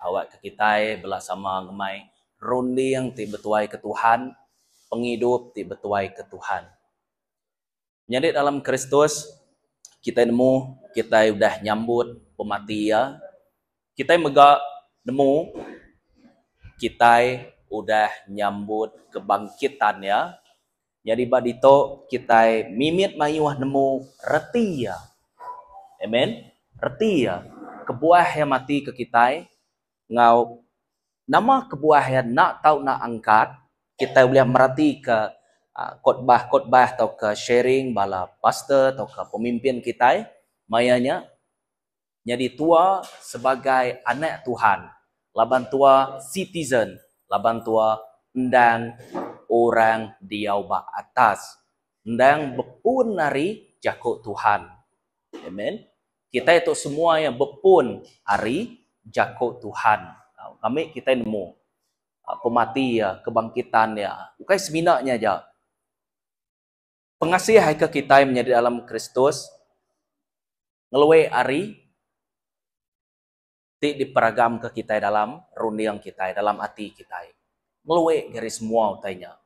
Awakka kitai bela sama ngemai runding ti betuaika Tuhan, pengidup ti betuaika Tuhan. Menyadi dalam Kristus, kitai nemu kitai udah nyambut pemati Iya. Kitai mega nemu kitai udah nyambut kebangkitan Iya. Nyadi ba ditu kitai mimit mayuh nemu reti iya. Amen. Reti iya. Kebuah iya mati ke kitai enggau nama kebuah iya enda tau enda angkat, kitai ulih meratika khotbah-khotbah tauka sharing bala pastor tauka pemimpin kitai maya nya. Nyadi tua sebagai anak Tuhan laban tua citizen laban tua endang orang diau ba atas endang bepun ari jaku Tuhan. Amen. Kitai tu semua iya bepun ari jaku Tuhan. Ngambi kitai nemu pemati iya, kebangkitan iya. Ukai semina nya aja. Pengasih ai ke kitai menyadi dalam Kristus ngelui ari ti diperagamka kitai dalam runding kitai, dalam ati kitai. Ngelui ari semua utai nya.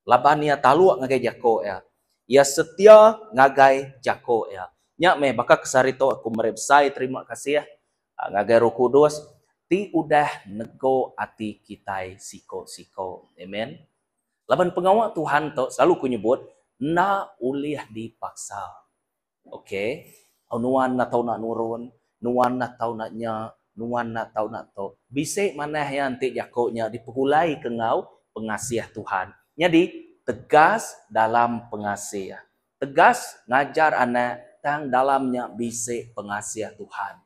Laban iya taluk ngagai jaku iya. Iya setia ngagai jaku iya. Nya meh baka ke sehari tu aku meri besai terima kasih ngagai Roh Kudus ti udah nego ati kitai siko-siko. Amen. Laban pengawa Tuhan tu selalu ku nyebut enda ulih dipaksa. Ok, nuan enda tau nak nurun, nuan enda tau nak nya, nuan enda tau nak tu. Bisi manah iya enti jaku nya dipegulaika enggau pengasih Tuhan. Nyadi, tegas dalam pengasih. Tegas ngajar anak tang dalam nya bisi pengasih Tuhan.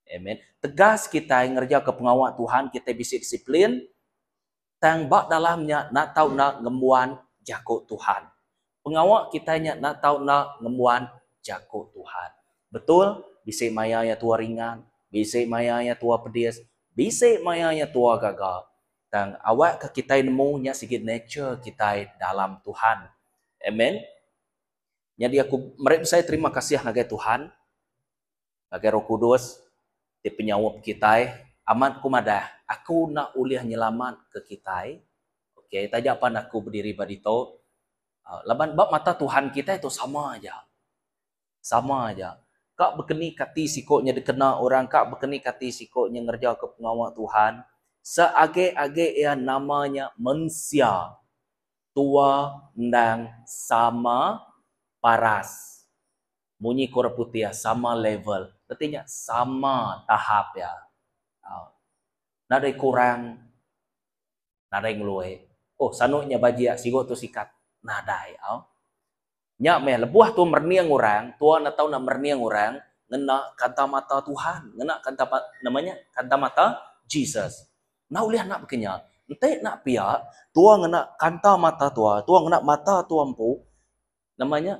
Amen. Tegas kitai ngerejaka pengawa Tuhan, kitai bisi disiplin, Tang ba dalam nya enda tau enda ngembuan Jaku Tuhan. Pengawa kitai nya enda tau enda ngembuan Jaku Tuhan. Betul, bisi maya iya tua ringan, bisi maya iya tua pedis, bisi maya iya tua gaga. Tang awakka kitai nemu nya sigi nature kitai dalam Tuhan. Amen. Nyadi aku meri besai terima kasih ngagai Tuhan. Ngagai Roh Kudus ti penyaup kitai, amat ku madah, aku enda ulih nyelamatka kitai, ok, taja pan aku bediri ba ditu, laban ba mata Tuhan kitai tu sama aja. Sama aja. Ka bekeni kati siko nya dikena orang, ka bekeni kati siko nya ngerejaka pengawa Tuhan, seage-age iya nama nya mensia, tua endang sama paras. Munyi ku orang putih sama level. Reti nya sama tahap iya. Nadai kurang, nadai ngelui. Oh sanu nya bajik sigu tu sikat. Nadai au. Nya meh lebuh tua merening orang, tua enda tau nak merening orang ngena kanta mata Tuhan, ngena kanta nama nya kanta mata Jesus. Enda ulih nak baka nya. Enti nak pia, tua ngena kanta mata tua, tua ngena mata tua empu Nama nya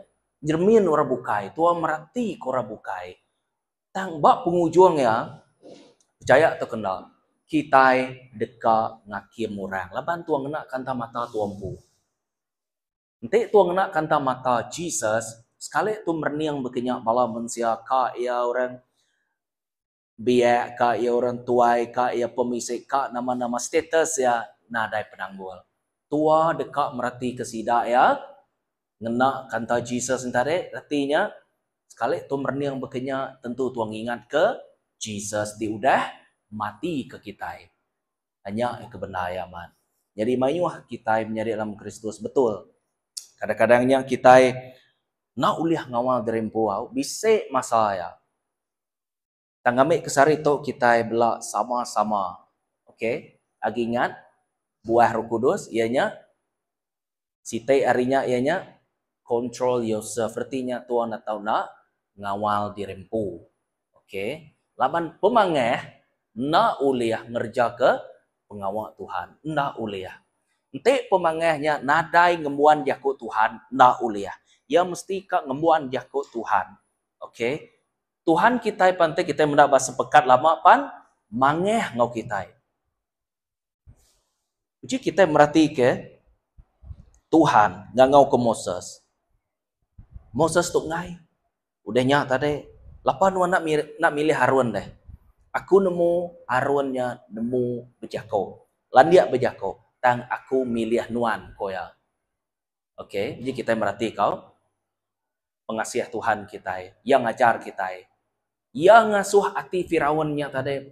nyeremin orang bukai, tua meratika orang bukai. Tang ba pengujung iya, pechaya tauka enda, kitai deka ngakim orang laban tua ngena kanta mata tua empu. Enti tua ngena kanta mata Jesus, sekali tu merening baka nya bala mensia ka iya orang biak ka iya orang tuai ka iya pemisi ka nama-nama status iya nadai penanggul. Tua deka meratika sida iya ngena kanta Jesus enti ari reti nya sekali tu merening baka nya tentu tua ngingatka Jesus ti udah mati ke kitai. Nya ke bendar iya amat. Nyadi mayuh kitai menyadi dalam Kristus betul. Kadang-kadang nya kitai enda ulih ngawal diri empu au bisi masa iya. Tang ngambi ke sehari tu kitai bela sama-sama ok agi ingat buah roh kudus iya nya siti ari nya iya nya control yourself reti nya tuan atau enda ngawal diri empu ok laban pemangah enda ulih ngereja ke pengawa Tuhan enda ulih enti pemangah nya nadai ngembuan jaku Tuhan enda ulih iya mesti ka ngembuan jaku Tuhan ok. Tuhan kitai pan enti kitai meda ba sempekat lama pan mangah enggau kitai. Uji kitai meratika Tuhan ngangauka Moses. Moses tu enggai. Udah nya tadi, lapa nuan enda enda milih Aron deh. Aku nemu Aron nya nemu bejako. Landik bejako. Tang aku milih nuan, ko iya. Ok, ji kitai merati kau pengasih Tuhan kitai. Iya ngajar kitai. Iya ngasuh ati Firaun nya tadi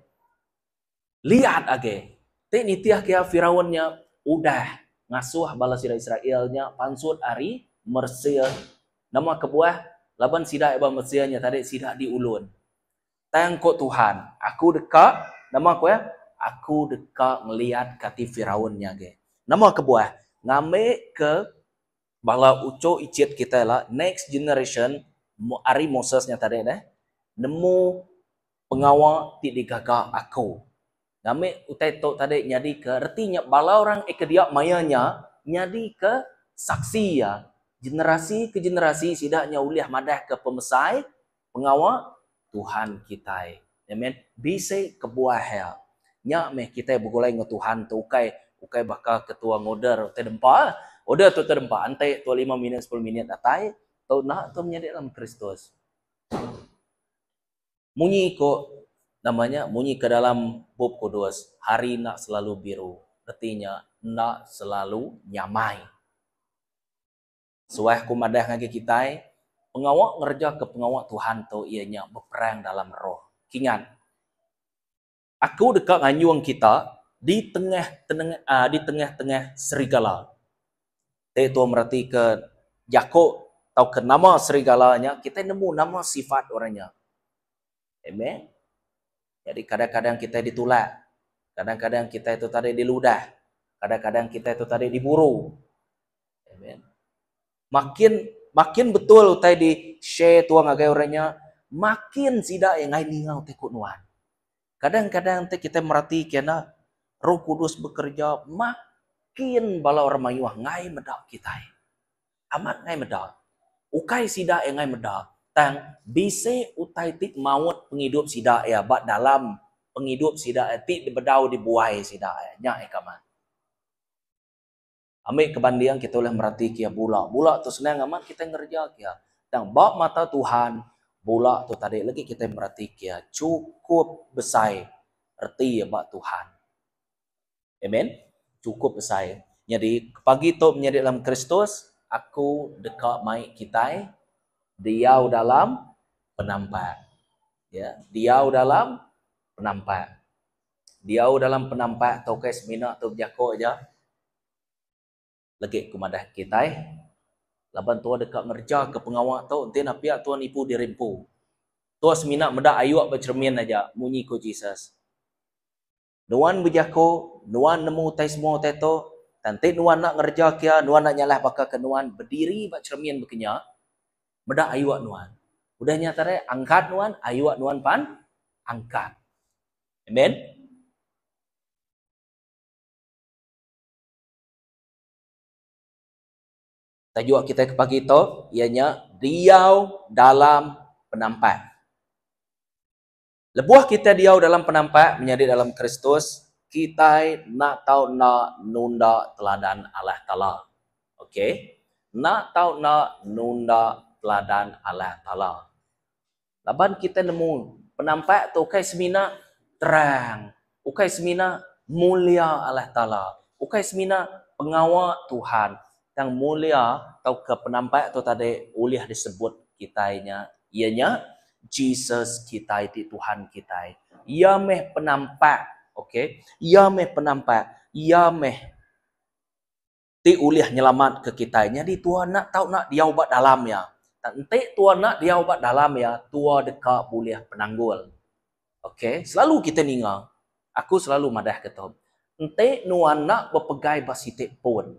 liat agi. Ti nitih ke iya Firaun nya udah ngasuh bala sida Israel nya pansut ari Mesir. Nama kebuah? Laban sida ba Mesir nya tadi sida diulun. Tang ku Tuhan, Aku deka, nama ku iya? Aku deka ngeliatka ati Firaun nya agi. Nama kebuah? Ngambika bala uchu ichit kitai la, next generation ari Moses nya tadi deh, nemu pengawa ti digaga Aku. Ngambi utai tu tadi nyadika reti nya bala orang ke dia maya nya nyadika saksi iya. Generasi ke generasi sida nya ulih madahka pemesai pengawa Tuhan kitai. Amen. Bisi kebuah iya. Nya meh kitai begulai enggau Tuhan tu ukai ukai baka ketua ngorder utai dempa. Order tu utai dempa enti tua lima minit sepuluh minit datai tu enda tu menyadi dalam Kristus. Munyi ko nama nya munyi ke dalam Bup Kudus hari enda selalu biru reti nya enda selalu nyamai. Suah ku madah ngagai kitai, pengawa ngereja ke pengawa Tuhan tu iya nya beperang dalam roh. Kingat, aku deka nganjung kita di tengah di tengah-tengah serigala. Ti tua meratika jaku tauka nama serigala nya, kitai nemu nama sifat orang nya. Amen. Jadi kadang-kadang kitai ditulak, kadang-kadang kitai tu tadi diludah, kadang-kadang kitai tu tadi diburu. Amen. Makin makin betul utai di share tua ngagai orang nya, makin sida yang ngai ninga utai ku nuan. Kadang-kadang ti kita merati ke enda Roh Kudus bekerja makin bala orang mayuh ngai meda kitai. Amat ngai meda. Ukai sida yang ngai meda, tang bisi utai ti maut pengidup sida iya ba dalam pengidup sida iya ti bedau dibuai sida iya. Nya iya ka amat. Ambi ke banding kita ulih merati ke iya bula. Bula tu senang amat kitai ngereja ke iya. Tang ba mata Tuhan, bula tu tadi lagi kitai merati ke iya chukup besai reti iya ba Tuhan. Amen. Chukup besai. Nyadi pagi tu menyadi dalam Kristus, aku deka mai kitai diau dalam penampak. Ya, diau dalam penampak. Diau dalam penampak tauka semina tu bejako aja legi ku madah kitai laban tua deka ngereja ke pengawa tu enti ne pia tua nipu diri empu. Tua semina meda ayuk ba cheremin aja munyi ku Jesus. Nuan bejako, nuan nemu utai semua utai tu tang enti nuan enda ngereja ke iya nuan enda nyalah baka ke nuan bediri ba cheremin baka nya meda ayuk nuan. Udah nya tadi angkat nuan ayuk nuan pan angkat. Amen. Tajuk kita ke pagi tu iya nya diau dalam penampak. Lebuh kita diau dalam penampak menyadi dalam Kristus, kitai enda tau enda nunda teladan Allah Taala. Okey. Enda tau enda nunda teladan Allah Taala. Laban kitai nemu penampak tu ukai semina terang, ukai semina mulia Allah Taala, ukai semina pengawa Tuhan, tang mulia tauka penampak tu tadi ulih disebut kitai nya iya nya Jesus kitai ti Tuhan kitai. Iya meh penampak, okey. Iya meh penampak, iya meh ti ulih nyelamatka kitai. Nyadi tua enda tau enda diau ba dalam iya. Tang enti tua enda diau ba dalam iya, tua deka bulih penanggul. Ok, selalu kitai ninga, aku selalu madahka tu, enti nuan enda bepegai ba siti pun,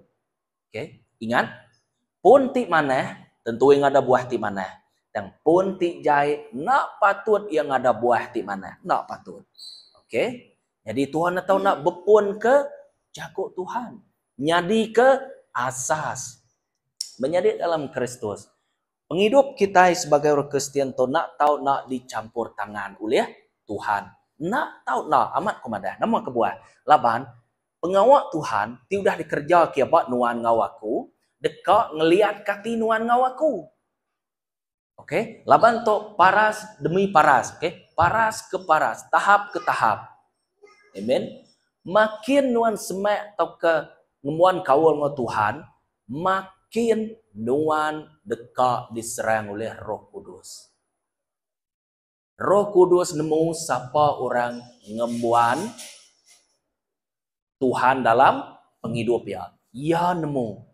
ok, ingat, pun ti manah tentu iya ngada buah ti manah. Tang pun ti jai enda patut iya ngada buah ti manah. Enda patut. Ok. Nyadi Tuhan enda tau enda bepunka jaku Tuhan. Nyadika asas. Menyadi dalam Kristus. Pengidup kitai sebagai orang Kristian tu enda tau enda dichampur tangan ulih Tuhan. Enda tau enda, amat ku madah. Nama kebuah? Laban pengawa Tuhan ti udah dikereja ke ba nuan enggau aku deka ngeliatka ati nuan enggau aku. Okey, laban tu paras demi paras, okey. Paras ke paras, tahap ke tahap. Amen. Makin nuan semak tauka ngembuan kaul enggau Tuhan, makin nuan deka diserang ulih Roh Kudus. Roh Kudus nemu sapa orang ngembuan Tuhan dalam pengidup iya. Iya nemu.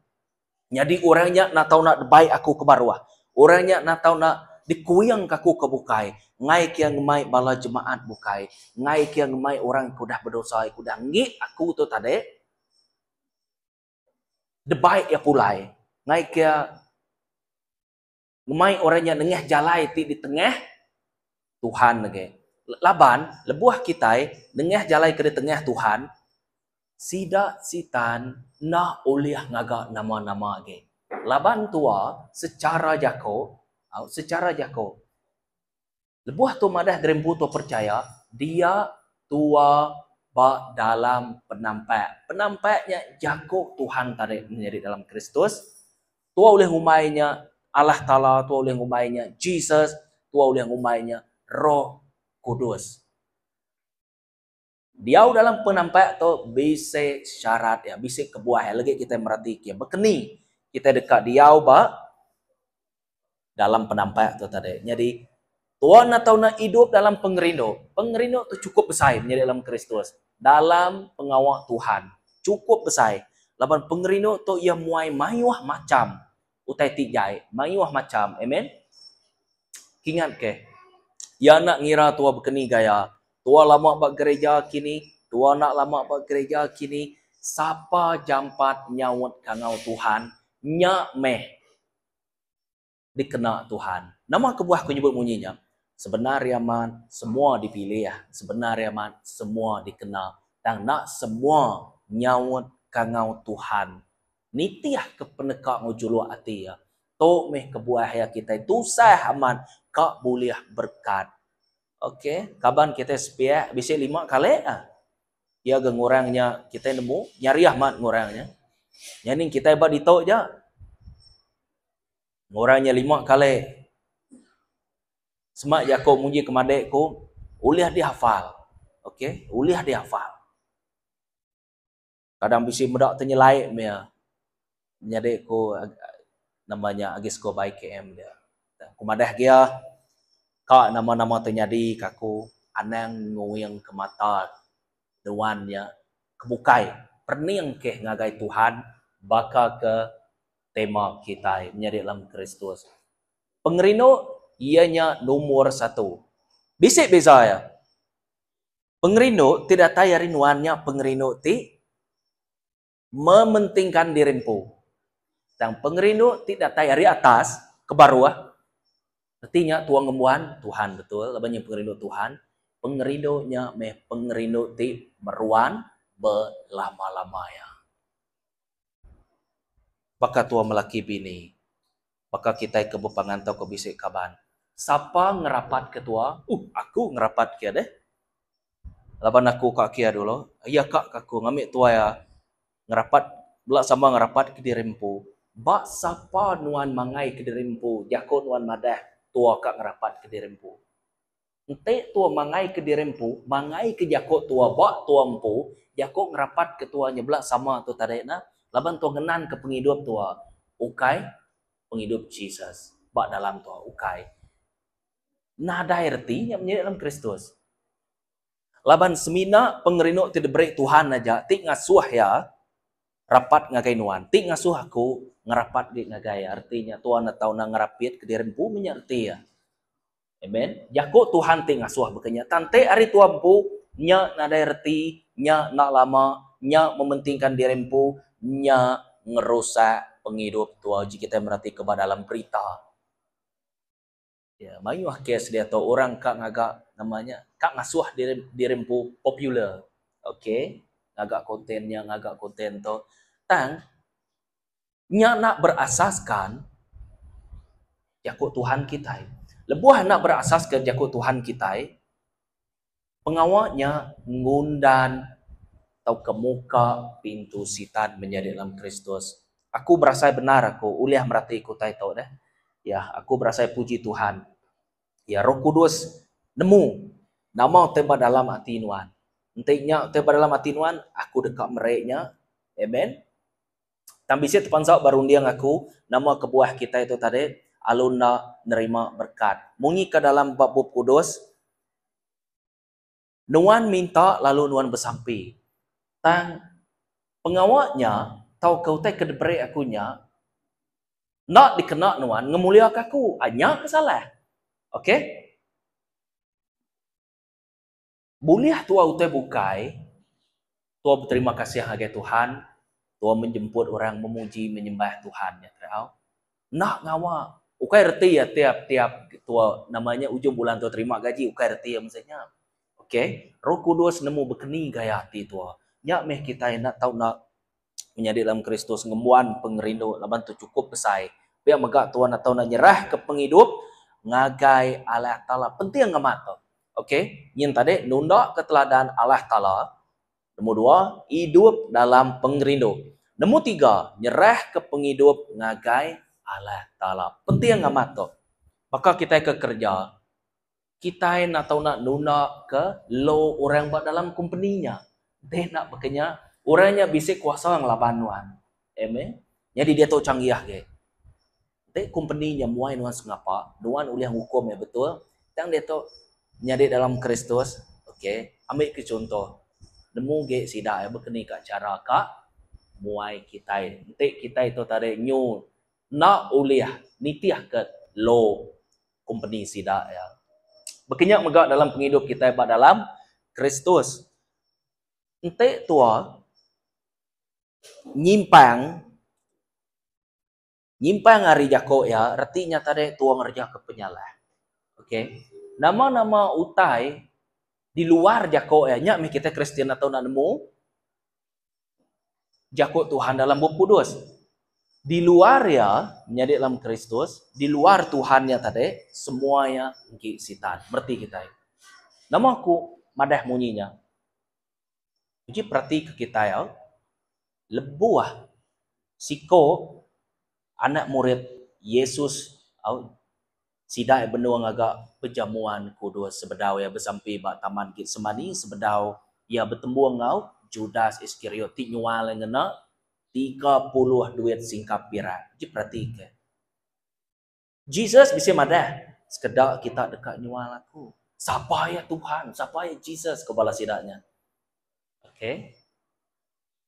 Nyadi orang nya enda tau enda dibai aku ke baruh. Orang nya enda tau enda dikuingka aku ke bukai. Enggai ke iya ngemai bala jemaat bukai. Enggai ke iya ngemai orang ke udah bedosa, ke udah enggi aku tu tadi. Dibai iya pulai. Enggai ke iya ngemai orang nya nengah jalai ti ditengah Tuhan agi. Laban lebuh kitai nengah jalai ke ditengah Tuhan, sida Sitan enda ulih ngaga nama-nama agi. Laban tua secara jako, secara jako lebuh tu madah diri empu tua percaya, dia tua ba dalam penampak. Penampak nya jako Tuhan tadi menyadi dalam Kristus. Tua ulih ngumbai nya Allah Taala, tua ulih ngumbai nya Jesus, tua ulih ngumbai nya Roh Kudus. Diau dalam penampak tu bisi syarat iya, bisi kebuah iya. Legi kitai meratika iya. Baka ni kitai deka diau ba dalam penampak tu tadi. Nyadi, tuan atau enda idup dalam pengerindu. Pengerindu tu chukup besai menyadi dalam Kristus. Dalam pengawa Tuhan. Chukup besai. Laban pengerindu tu iya muai mayuh macham utai ti jai. Mayuh macham. Amen. Kingat ke, iya enda ngira tua bekeni gaya. Tua lama ba gereja kini, tua enda lama ba gereja kini, sapa jampat nyaut kangau Tuhan, nya meh dikena Tuhan. Nama kebuah ku nyebut munyi nya? Sebenar iya amat, semua dipilih. Sebenar iya amat, semua dikena. Tang enda semua nyaut kangau Tuhan nitihka peneka enggau juluk ati iya. Tu meh kebuah iya kitai tusah amat ka bulih berkat. Ok, kaban kitai sepiak bisi lima kali ah. Iya ga ngurang nya kitai nemu nyariah amat ngurang nya. Nyaning kitai ba ditu ja. Ngurang nya lima kali. Sema jaku munyi ke madik ku ulih dihafal. Ok, ulih dihafal. Kadang bisi meda te nyelai meh menyadi ku nama nya agi sekul ba IKM dia. Ku madah gia ka nama-nama te nyadi ka aku anang nguing ke mata nuan nya ke bukai perening keh ngagai Tuhan baka ke tema kitai menyadi dalam Kristus. Pengerindu iya nya lumur satu. Bisi beza iya. Pengerindu ti datai ari nuan nya pengerindu ti mementingka diri empu. Tang pengerindu ti datai ari atas ke baruh, reti nya tua ngembuan Tuhan betul laban nya pengerindu Tuhan. Pengerindu nya meh pengerindu ti meruan belama-lama iya. Baka tua melaki bini, baka kitai ke bepangan tauka bisi kaban. Sapa ngerapatka tua? Uh, aku ngerapatka iya deh. Laban aku ka kia dulu, iya ka ke aku ngambi tua iya ngerapat bela sama ngerapatka diri empu. Ba sapa nuan mangaika diri empu jaku nuan madah tua ka ngerapatka diri empu. Enti tua mangai ke diri empu, mangai ke jaku tua ba tua empu, jaku ngerapat ke tua nya bela sama tu tadi ne, laban tua ngenan ke pengidup tua ukai pengidup Jesus ba dalam tua ukai. Nadai reti nya menyadi dalam Kristus. Laban semina pengerindu ti diberi Tuhan aja ti ngasuh iya rapat ngagai nuan, ti ngasuh aku ngerapat agi ngagai iya. Reti nya tua enda tau ngerapit ke diri empu meh nya reti iya. Amen. Jaku Tuhan ti ngasuh baka nya. Tang ti ari tua empu, nya nadai reti, nya enda lama, nya mementingkan diri empu, nya ngerusak pengidup tua. Uji kitai meratika ba dalam berita. Ya, mayuh kes diatu orang ka ngaga nama nya, ka ngasuh diri diri empu popular. Okay, ngaga konten nya, ngaga konten tu. Tang Nya enda berasaskan jaku Tuhan kitai. Lebuh enda berasaskan jaku Tuhan kitai, pengawa nya ngundan tauka muka pintu Sitan menyadi dalam Kristus. Aku berasai bendar aku ulih mereti ke utai tu deh. Ya, aku berasai puji Tuhan. Ya, Roh Kudus Nemu nama utai ba dalam ati nuan. Enti nya utai ba dalam ati nuan, aku deka meri nya. Amen. Tang bisi tepansa ba runding aku nama kebuah kitai tu tadi alu enda nerima berekat. Munyi ka dalam ba Bup Kudus, nuan minta lalu nuan besampi. Tang pengawa nya tauka utai ke diberi aku nya enda dikena nuan ngemuliaka aku. Nya ke salah. Okay. Bulih tua utai bukai, tua beterima kasih ngagai Tuhan, tua menjemput orang memuji menyembah Tuhan nya tadi au. Enda ngawa. Ukai reti iya tiap-tiap tua nama nya ujung bulan tua terima gaji ukai reti iya mesti nya. Okay, Roh Kudus nemu bekeni gaya ati tua. Nya meh kitai enda tau enda menyadi dalam Kristus ngembuan pengerindu laban tu chukup besai. Pia mega tua enda tau enda nyerahka pengidup ngagai Allah Taala. Penting amat tu. Ok, nyin tadi nunda ke teladan Allah Taala. Nombor dua, idup dalam pengerindu. Nombor tiga, nyerah ke pengidup ngagai Allah Taala. Penting amat tu. Baka kitai ke kereja, kitai enda tau nak nunda ke law orang ba dalam kompeni nya. Enti enda baka nya, orang nya bisi kuasa ngelaban nuan. Amen. Nyadi diatu canggih agi. Enti kompeni nya muai nuan sengapa, nuan ulih ngukum iya betul. Tang diatu nyadi dalam Kristus, ok, ambi ke chunto, nemu ge sida iya baka ni ka chara ka muai kitai. Enti kitai tu tadi nyu enda ulih nitihka law kompeni sida iya. Baka nya mega dalam pengidup kitai ba dalam Kristus. Enti tua nyimpang Nyimpang ari jako iya, reti nya tadi tua ngereja ke penyalah. Ok. Nama-nama utai di luar jako iya, nya meh kitai Kristian atau enda nemu jako Tuhan dalam Bup Kudus. Di luar iya, menyadi dalam Kristus, di luar Tuhan nya tadi, semua iya engki sitan. Mereti kitai. Nama aku madah munyi nya? Uji perati ke kitai au, lebuh siko anak murid Yesus au sida iya benung ngaga perjamuan kudus sebedau iya besampi ba Taman Getsemani sebedau iya betembung enggau Judas Iskariot ti nyual iya ngena 30 duit singkap pirak. Uji perati ke. Jesus bisi madah, Sekeda kita deka nyual aku. Sapa iya Tuhan? Sapa iya Jesus? Ku bala sida nya. Okay.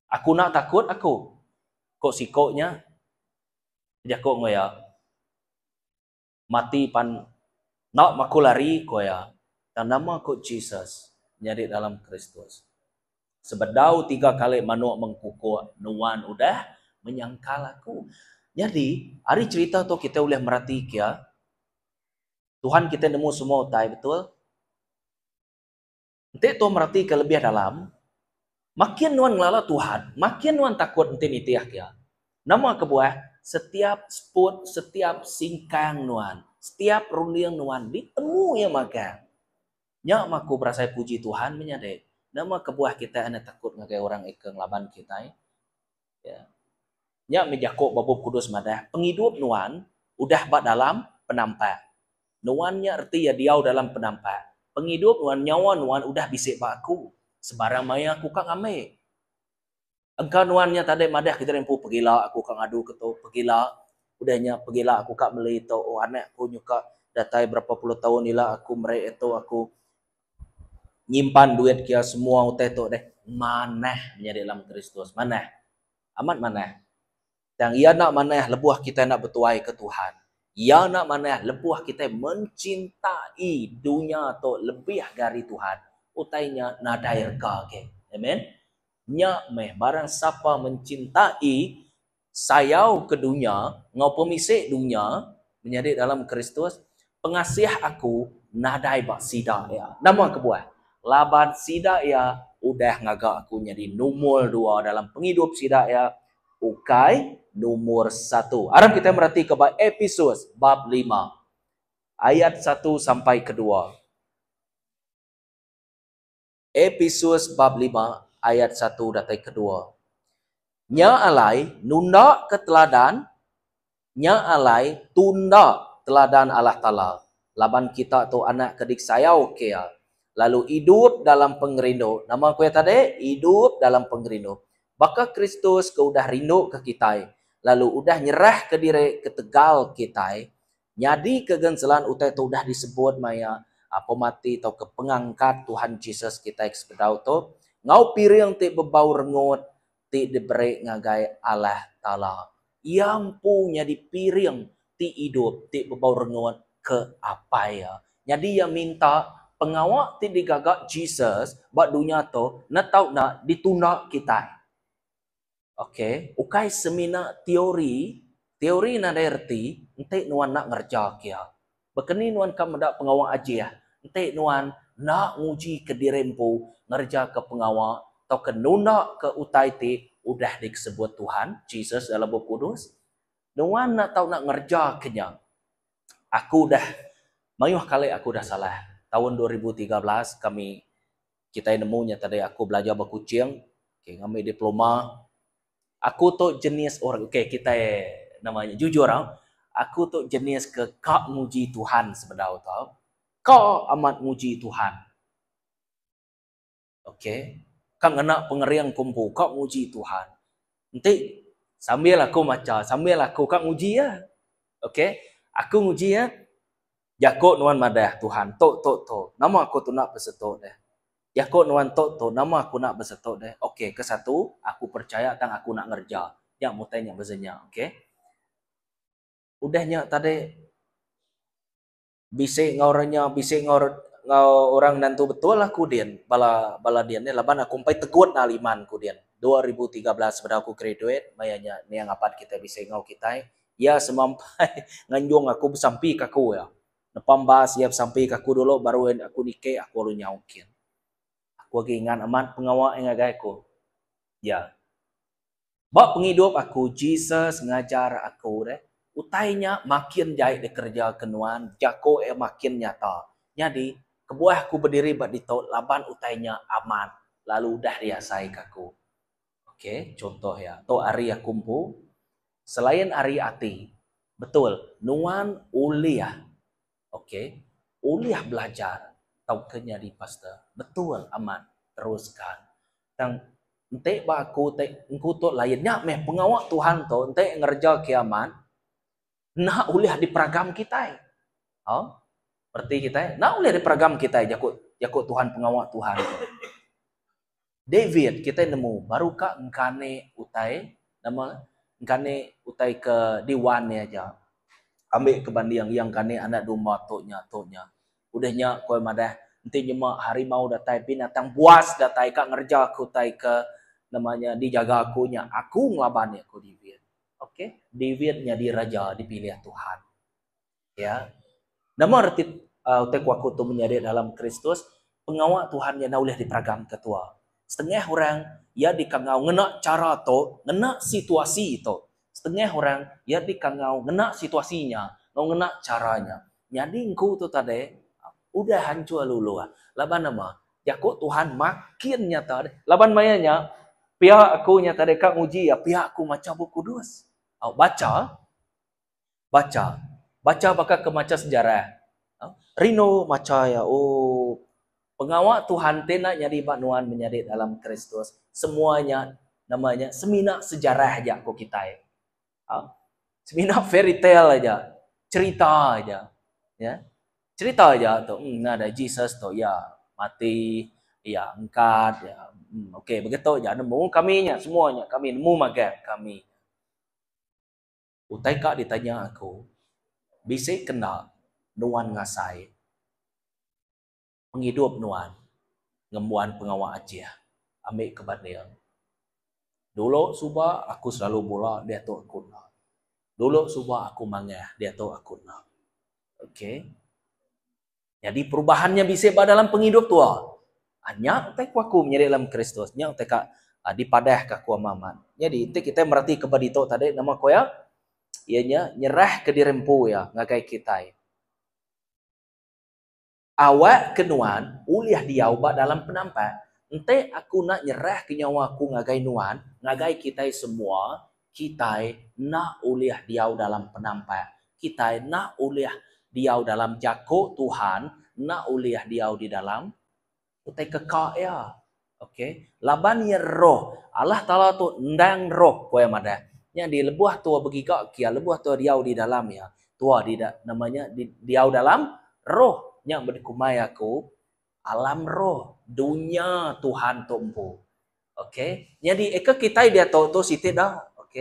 Aku enda takut aku. Ku siko nya bejaku enggau iya. Mati pan enda maku lari ku iya. Tang nama ku Jesus nyadi dalam Kristus. Sebedau tiga kali manuk mengkukuk, nuan udah menyangkal aku. Nyadi, ari cherita tu kitai ulih meratika iya, Tuhan kitai nemu semua utai, betul? Enti tuan meratika lebih dalam, makin nuan ngelala Tuhan, makin nuan takut enti nitihka iya. Nama kebuah? Setiap seput, setiap singkang nuan, setiap runding nuan ditemu iya magang. Nya mah aku berasai puji Tuhan menyadi. Nama kebuah kitai enda takut ngagai orang ika ngelaban kitai? Ya. Nya meh jaku ba Bup Kudus madah, pengidup nuan udah ba dalam penampak. Nuan nya reti iya diau dalam penampak. Pengidup nuan, nyawa nuan udah bisi ba aku. Sebarang maya aku ka ngambi. Engka nuan nya tadi madah ke diri empu pegila aku ka ngadu ke tu, pegila udah nya pegila aku ka meli tu, oh anak aku nyuka datai berapa puluh taun ila aku meri iya tu aku nyimpan duit ke iya semua utai tu deh. Manah menyadi dalam Kristus, manah. Amat manah. Tang iya enda manah lebuh kitai enda betuai ke Tuhan. Iya enda manah lebuh kitai mencintai dunya tu lebih gari Tuhan. Utai nya nadai rega agi. Amen. Nya meh barang sapa mencintai sayau ke dunya enggau pemisi dunya, menyadi dalam Kristus, pengasih aku nadai ba sida iya. Nama kebuah? Laban sida iya udah ngaga aku nyadi numur dua dalam pengidup sida iya, ukai numur satu. Aram kitai meratika ba Episus bab lima ayat satu sampai kedua. Episus bab lima ayat satu datai kedua. Nya alai nunda ke teladan, nya alai tunda teladan Allah Taala. Laban kita tu anak ke disayau ke Iya, lalu idup dalam pengerindu. Nama ku iya tadi? Idup dalam pengerindu. Baka Kristus ke udah rinduka kitai, lalu udah nyerahka diri ketegal kitai, nyadika genselan utai tu udah disebut maya pemati tauka pengangkat Tuhan Jesus kitai ke sebedau tu, enggau piring ti bebau rengut ti diberi ngagai Allah Taala. Iya empu nyadi piring ti idup ti bebau rengut ke Apai iya. Nyadi iya minta pengawa ti digaga Jesus ba dunya tu enda tau enda ditunda kitai. Ok, ukai semina teori, teori nadai reti enti nuan enda ngereja ke iya. Baka ni nuan ka meda pengawa ajih enti nuan enda nguji ke diri empu ngereja ke pengawa tauka nunda ke utai ti udah dikesebut Tuhan Jesus dalam Bup Kudus? Nuan enda tau enda ngereja ke nya. Aku udah mayuh kali aku udah salah. Taun 2013 kami kitai nemu nya tadi aku belajar ba Kuching okay ngambi diploma. Aku tu jenis orang okay kitai nama nya jujur au aku tu jenis ke ka nguji Tuhan sebedau tu. Ka amat nguji Tuhan. Okay ka ngena pengering ku empu ka nguji Tuhan. Enti sambil aku macha sambil aku ka nguji iya. Okay aku nguji iya. Jaku nuan madah, Tuhan, tu, tu, tu. Nama aku tu enda besetu deh. Jaku nuan tu, tu, nama aku enda besetu deh. Ok, kesatu, aku percaya tang aku enda ngereja. Nya mutai nya beza nya, ok. Udah nya tadi, bisi enggau orang nya, bisi enggau enggau orang nentu betul aku din, bala bala din nih laban aku empai tegut nal iman ku din. 2013 sebedau aku graduate, maya nya niang apat kitai bisi enggau kitai. Iya semampai nganjung aku besampi ke aku iya. Nepam bas iya besampi ke aku dulu baru aku niki aku lalu nyau kin. Aku agi ingat amat pengawa iya ngagai aku. Ya. Ba pengidup aku Jesus ngajar aku deh utai nya makin jai dikereja ke nuan jaku iya makin nyata. Nyadi kebuah aku bediri ba ditu laban utai nya amat lalu udah diasai ke aku. Ok, chuntoh iya. Tu ari aku empu. Selain ari ati, betul, nuan ulih, ok, ulih belajar tauka nyadi pastor. Betul amat, teruskan. Tang enti ba aku ti engku tu lain nya meh pengawa Tuhan tu enti ngereja ke amat, enda ulih diperagam kitai. Au, reti kitai, enda ulih diperagam kitai jaku jaku Tuhan pengawa Tuhan tu. David kitai nemu baru ka engkani utai nama engkani utai ke diwan iya aja. Ambi ke banding iya engkani anak domba tu nya tu nya. Udah nya ku iya madah enti nyema harimau datai binatang buas datai ka ngereja ke utai ke nama nya dijaga aku nya aku ngelaban iya ku David. Ok David nyadi raja dipilih Tuhan. Ya. Nama reti uh, utai ku aku tu menyadi dalam Kristus, pengawa Tuhan nya enda ulih diperagamka tua. Setengah orang iya dikangau ngena chara tu, ngena situasi tu. Setengah orang iya dikangau ngena situasi nya enggau ngena chara nya. Nyadi engku tu tadi udah hancur luluh. Laban nama? Jaku Tuhan makin nyata deh. Laban maya nya pia aku nya tadi ka nguji iya, pia aku macha Bup Kudus. Au bacha Bacha. Bacha baka ke macha sejarah. Rindu macha iya. Ooh. Pengawa Tuhan ti enda nyadi ba nuan menyadi dalam Kristus, semua nya nama nya semina sejarah aja ku kitai. Semina fairy tale aja, cherita aja. Ya. Cherita aja tu. Em nadai Jesus tu iya mati, iya angkat, iya okey begitu aja nemu kami nya semua nya kami nemu magang kami. Utai ka ditanya aku, bisi ke enda nuan ngasai pengidup nuan ngembuan pengawa ajih ambi ke banding. Dulu suba aku selalu bula diatu aku enda. Dulu suba aku mangah diatu aku enda. Okay. Nyadi perubahan nya bisi ba dalam pengidup tua. Nya utai ku aku menyadi dalam Kristus. Nya utai ka dipadah ka aku amat amat. Nyadi enti kitai mereti ke ba ditu tadi nama ku iya? Iya nya nyerah ke diri empu iya ngagai kitai. Awak ke nuan ulih diau ba dalam penampak. Enti aku enda nyerah ke nyawa aku ngagai nuan, ngagai kitai semua, kitai enda ulih diau dalam penampak. Kitai enda ulih. diau dalam jaku Tuhan enda ulih diau di dalam utai keka iya. Ok. Laban iya roh. Allah Taala tu endang roh ku iya madah. Nyadi lebuh tua begiga ke iya, lebuh tua diau di dalam iya, tua di nama nya diau dalam roh. Nya meh dikumbai aku alam roh, dunya Tuhan tu empu. Ok. Nyadi eka kitai diatu tu siti da. Ok.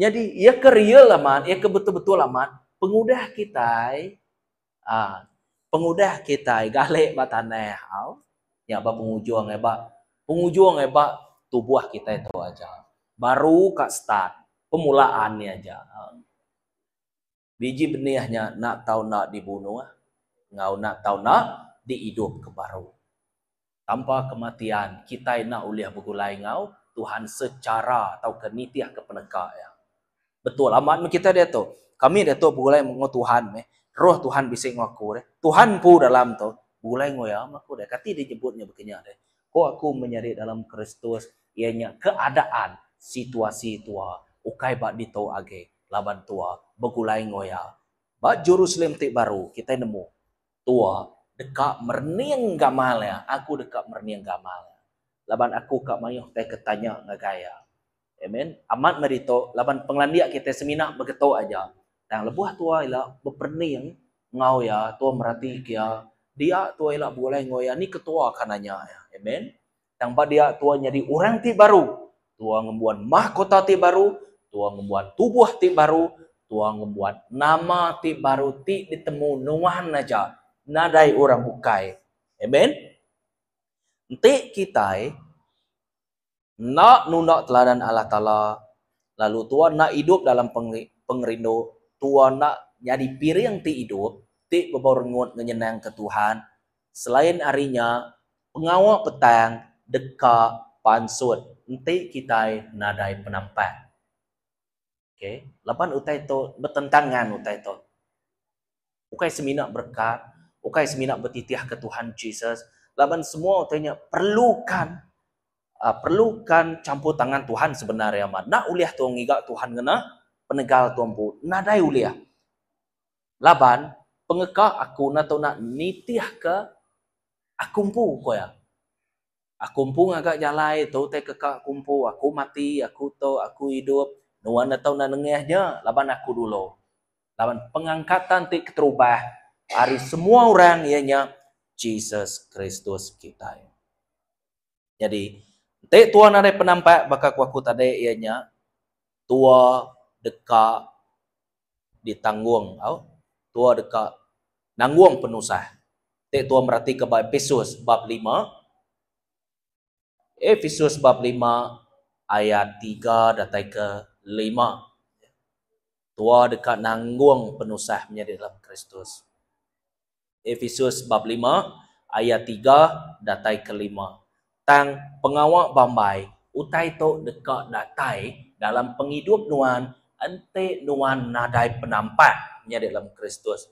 Nyadi iya ke real amat, iya ke betul-betul amat, pengudah kitai aaa pengudah kitai gali ba tanah au nya ba pengujung iya ba pengujung iya ba tubuh kitai tu aja baru ka start permulaan iya aja. Biji benih nya enda tau enda dibunuh enggau enda tau enda diidupka baru. Tanpa kematian, kitai enda ulih begulai enggau Tuhan secara tauka nitihka peneka Iya. Betul amat meh kitai diatu. Kami diatu begulai enggau Tuhan meh. Roh Tuhan bisi enggau aku deh. Tuhan empu dalam tu begulai enggau Iya meh aku deh. Kati deh nyebut nya baka nya deh. Ko aku menyadi dalam Kristus iya nya keadaan situasi tua ukai ba ditu agi laban tua begulai enggau Iya. Ba Jerusalem ti baru kitai nemu tua deka merening gamal iya, aku deka merening gamal iya. Laban aku ka mayuh tai ke tanya ngagai iya. Amen. Amat meh ditu laban pengelandik kitai semina begetu aja. Tang lebuh tua ila beperening enggau iya, tua meratika iya, dia tua ila begulai enggau iya ni ketua ka nanya iya. Amen. Tang ba dia tua nyadi orang ti baru. Tua ngembuan mahkota ti baru, tua ngembuan tubuh ti baru, tua ngembuan nama ti baru ti ditemu nuan aja, nadai orang bukai. Amen. Enti kitai enda nunda teladan Allah Taala lalu tua enda idup dalam pengerindu, tua enda nyadi piring ti idup ti bebau rengut ngenyenangka Tuhan, Selain ari nya, pengawa petang deka pansut enti kitai nadai penampak. Ok, laban utai tu betentangan utai tu. Ukai semina berekat, ukai semina betitihka Tuhan Jesus, laban semua utai nya perlukan uhh perlukan campur tangan Tuhan sebenar iya mah. Enda ulih tu ngiga Tuhan ngena penegal tu empu, nadai ulih. Laban pengeka aku enda tau nak nitihka aku empu, ku iya. Aku empu ngaga jalai tu utai keka aku empu, aku mati, aku tu, aku idup, nuan enda tau nak nengah nya laban aku dulu. Laban pengangkatan ti keterubah ari semua orang iya nya Jesus Kristus kitai. Nyadi, enti tua nadai penampak baka ku aku tadi iya nya, tua deka ditanggung au, tua deka nanggung penusah. Enti tua meratika ba Epesus bab lima, Epesus bab lima ayat tiga datai ke lima. Tua deka nanggung penusah menyadi dalam Kristus. Epesus bab lima ayat tiga datai ke lima. Tang pengawa bambai utai tu deka datai dalam pengidup nuan enti nuan nadai penampak nyadi dalam Kristus.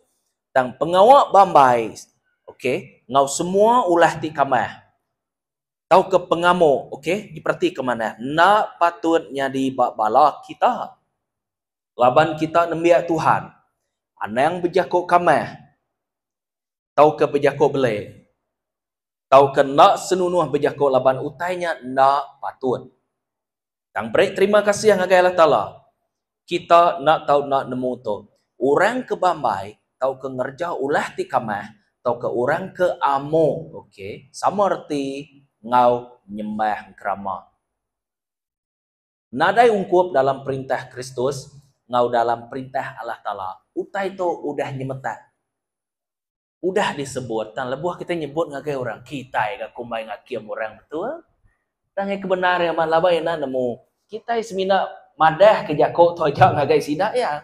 Tang pengawa bambai ok enggau semua ulah ti kamah tauka pengamu ok diperatika manah enda patut nyadi ba bala kita. Laban kita nembiak Tuhan, anang bejaku kamah tauka bejaku beli, tauka enda senunuh bejaku laban utai nya enda patut. Tang beri terima kasih ngagai Allah Taala, kita enda tau enda nemu tu, orang ke bambai tauka ngereja ulah ti kamah tauka orang ke amu, ok, sama reti enggau nyembah engkerama. Nadai ungkup dalam perintah Kristus enggau dalam perintah Allah Taala. Utai tu udah nyemetak. Udah disebut tang lebuh kitai nyebut ngagai orang, kitai ga kumbai ngakim orang betul. Tang iya ke bendar iya amat laban iya enda nemu. Kitai semina madahka jaku tu aja ngagai sida iya.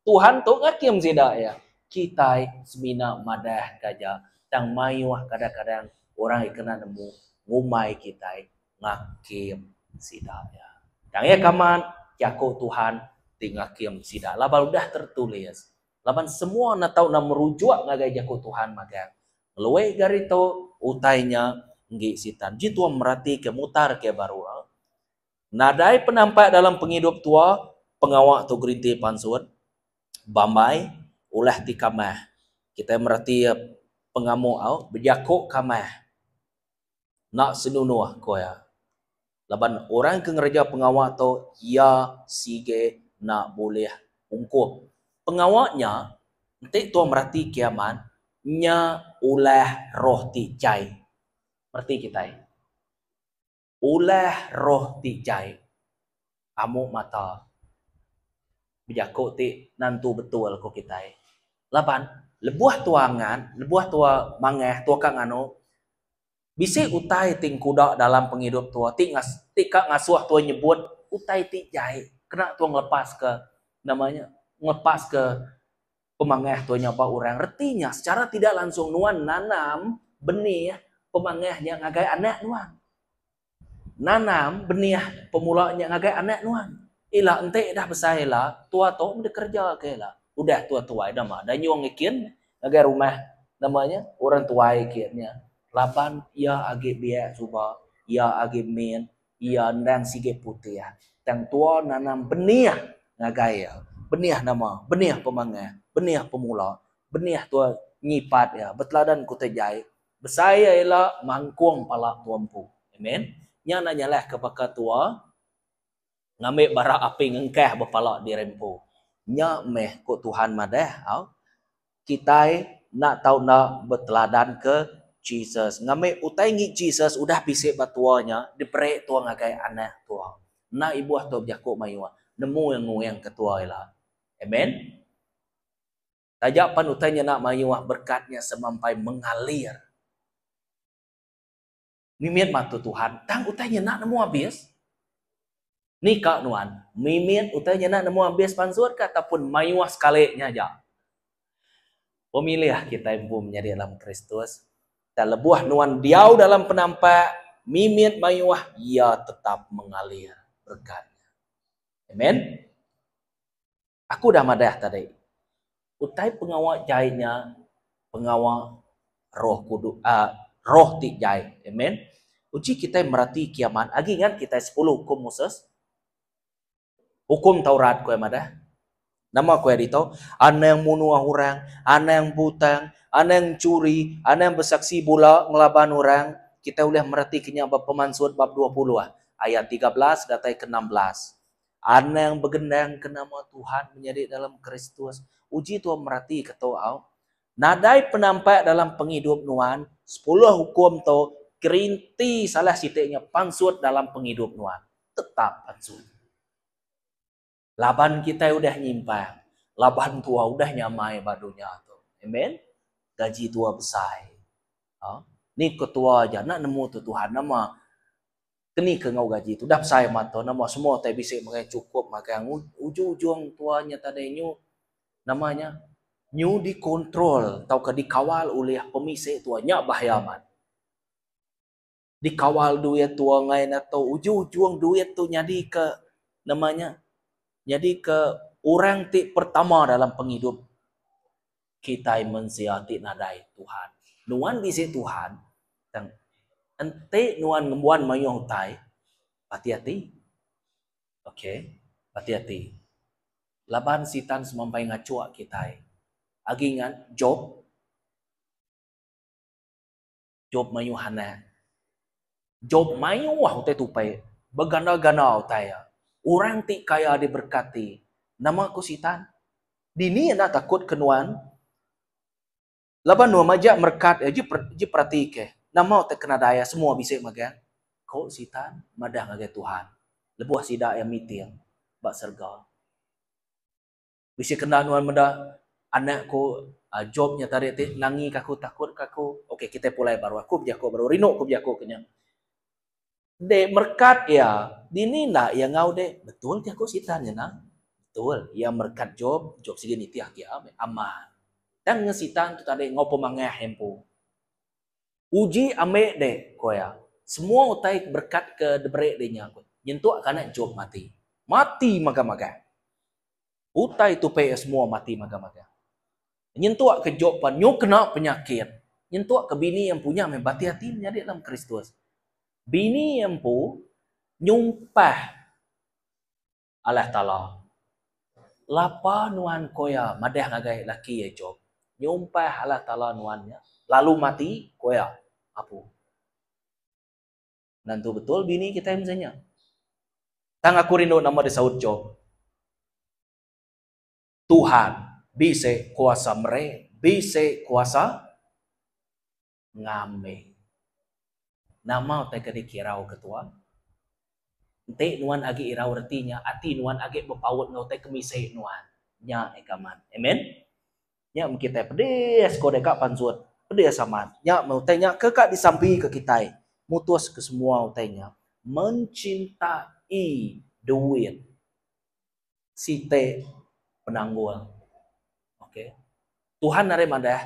Tuhan tu ngakim sida iya. Kitai semina madahka aja tang mayuh kadang-kadang orang iya kena nemu ngumbai kitai ngakim sida iya. Tang iya ke amat, jaku Tuhan ti ngakim sida laban udah tertulis. Laban semua ne tau ne merujuk ngagai jaku Tuhan magang. Ngelui ga ari tu, utai nya enggi Sitan. Ji tua meratika mutar ke baru. Nadai penampak dalam pengidup tua, pengawa tu gerinti pansut, bambai, Ulah ti kamah. Kitai mereti pengamu au bejaku kamah. Enda senunuh ku iya. Laban orang ke ngereja pengawa tu iya sige enda bulih ungkup. Pengawa nya enti tua mereti kiamat nya ulah roh ti jai. Mereti kitai. Ulah roh ti jai. Amu mata bejaku ti nentu betul ku kitai. Laban lebuh tua angat, lebuh tua mangah, tua ka nganu bisi utai ti engkuda dalam pengidup tua ti ti ka ngasuh tua nyebut utai ti jai kena tua ngelepaska nama nya ngelepaska pemangah tua nya ba orang. Reti nya secara tidak langsung nuan nanam benih pemangah nya ngagai anak nuan. Nanam benih pemula nya ngagai anak nuan. Ila enti dah besai ila, tua tu meda kereja ke ila. Udah tua tuai nama da nyung ikin ngagai rumah nama nya orang tuai ikin nya. Laban iya agi biak suba, iya agi mit, iya endang sigi putih. Tang tua nanam benih ngagai iya. Benih nama? Benih pemangah, benih pemula, benih tua nyipat iya beteladan ku utai jai. Besai iya ila mangkung pala tua empu. Amen. Nya enda nyalah ke baka tua ngambi bara api ngengkah ba pala diri empu. Nya meh ku Tuhan madah au kitai enda tau enda beteladan ke Jesus. Ngambi utai ngi Jesus udah bisi ba tua nya diberi tua ngagai anak tua. Enda ibuh tua bejaku mayuh nemu iya nguing ke tua ila. Amen. Taja pan utai nya enda mayuh berkat nya semampai mengalir. Mimit matu Tuhan tang utai nya enda nemu abis. Ni ka nuan, mimit utai nya enda nemu abis pansut ka ataupun mayuh sekali nya aja. Pemilih kitai empu menyadi dalam Kristus. Tang lebuh nuan diau dalam penampak, mimit mayuh iya tetap mengalir berkat nya. Amen. Aku udah madah tadi, utai pengawa jai nya pengawa roh kudus uhh roh ti jai. Amen. Uji kitai merati kiamat agi ngan kitai sepuluh hukum Moses. Hukum Taurat ku iya madah. Nama ku iya ditu? Anang munuh orang, anang butang, anang enchuri, anang besaksi bula ngelaban orang. Kitai ulih mereti ke nya ba Pemansut bab 20 ayat 13 datai ke 16. Anang begendang ke nama Tuhan menyadi dalam Kristus. Uji tua merati ke tu au. Nadai penampak dalam pengidup nuan, sepuluh hukum tu gerinti salah siti nya pansut dalam pengidup nuan. Tetap pansut. Laban kitai udah nyimpang, laban tua udah nyamai ba dunya tu. Amen. Gaji tua besai. Ha? Ni ketua aja enda nemu tu Tuhan nama Keni ke enggau gaji tu udah besai amat tu nama semua utai bisi mega chukup magang ujung ujung tua nya tadi nyu nama nya nyu dikontrol tauka dikawal ulih pemisi tua nya bahaya amat. Dikawal duit tua ngain ato ujung ujung duit tu nyadi ke nama nya nyadi ke orang ti pertama dalam pengidup kitai mensia ti nadai Tuhan. Nuan bisi Tuhan, tang enti nuan ngembuan mayuh utai, ati ati. Ok, ati ati. Laban Sitan semampai ngachuk kitai. Agi ngan Job, Job mayuh anak. Job mayuh utai tupai, beganda-ganda utai iya. Orang ti kaya diberkati. Nama ku Sitan? Dini enda takut ke nuan? Laban nuan majak merekat iya, ji perati ke, nama utai ke nadai iya semua bisi magang. Ku Sitan madah ngagai Tuhan lebuh sida iya meeting ba serega. Bisi kena nuan meda anak ku Job nya tadi ti nangi ka aku takut ka aku. Okey kitai pulai baru aku bejaku baru rindu ku bejaku ke nya. Dek merekat iya dini enda iya enggau dek. Betul jaku sitan nya nah. Betul iya merekat Job, Job sigi nitih agi amat. Tang ngan sitan tu tadi enggau pemangah iya empu. Uji ambi dek, ku iya. Semua utai berekat ke diberi dek nya ku. Nyentuk ka anak Job mati. Mati magang-magang. Utai tupi iya semua mati magang-magang. Nyentuk ke Job pan nyu kena penyakit. Nyentuk ke bini iya empu nya meh bati ati menyadi dalam Kristus. Bini iya empu nyumpah Allah Taala. Lapa nuan ko iya madah ngagai laki iya Job, nyumpah Allah Taala nuan nya lalu mati ko iya. Apu. Nentu betul bini kitai mesti nya. Tang aku rindu nama disaut Job. Tuhan bisi kuasa meri, bisi kuasa ngambi. Nama utai ke dikirau ke tua? Enti nuan agi irau reti nya ati nuan agi bepaut enggau utai ke misi nuan. Nya ega amat. Amen. Nya meh kitai pedis ko deka pansut. Pedis amat. Nya meh utai nya ke ka disampi ke kitai. Mutus ke semua utai nya. Mencintai duit. Siti penanggul. Ok. Tuhan nadai madah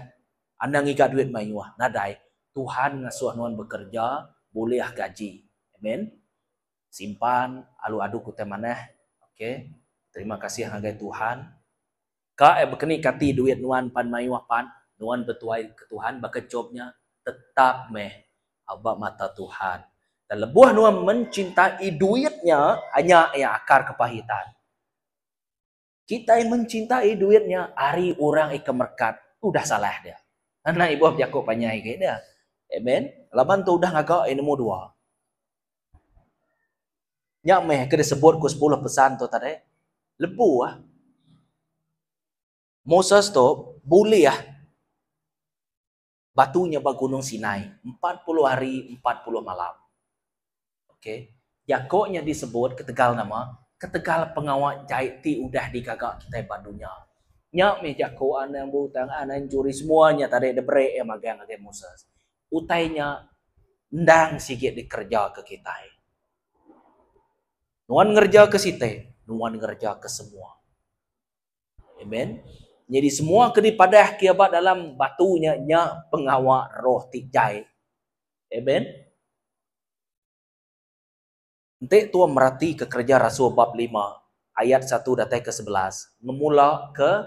anang ngiga duit mayuh. Nadai. Tuhan ngasuh nuan bekerja bulih gaji. Amen. Simpan alu adu ke utai manah. Ok. Terima kasih ngagai Tuhan. Ka eh bekeni kati duit nuan pan mayuh pan nuan betuai ke Tuhan baka Job nya tetap meh ba mata Tuhan. Dan lebuh nuan mencintai duit nya, nya iya akar kepahitan. Kitai mencintai duit nya ari orang ika merekat udah salah dia. Anang ibuh bejaku panjai agi dia. Amen. Laban tu udah ngaga iya nemu dua. Nya meh ke disebut ku sepuluh pesan tu tadi. Lebuh Moses tu bulih Batu nya ba Gunung Sinai 40 hari 40 malam. Okey. Jako nya disebut ketegal nama? Ketegal pengawa jai ti udah digaga kitai ba dunya. Nya meh jako anang beutang, anang enchuri semua nya tadi diberi iya magang ngagai Moses. Utai nya endang sigi dikereja ke kitai. Nuan ngereja ke siti, nuan ngereja ke semua. Amen. Nyadi semua ke dipadah ke ba dalam batu nya nya pengawa roh ti jai. Amen. Enti tua merati ke kereja rasul bab lima ayat satu datai ke 11 ngemula ke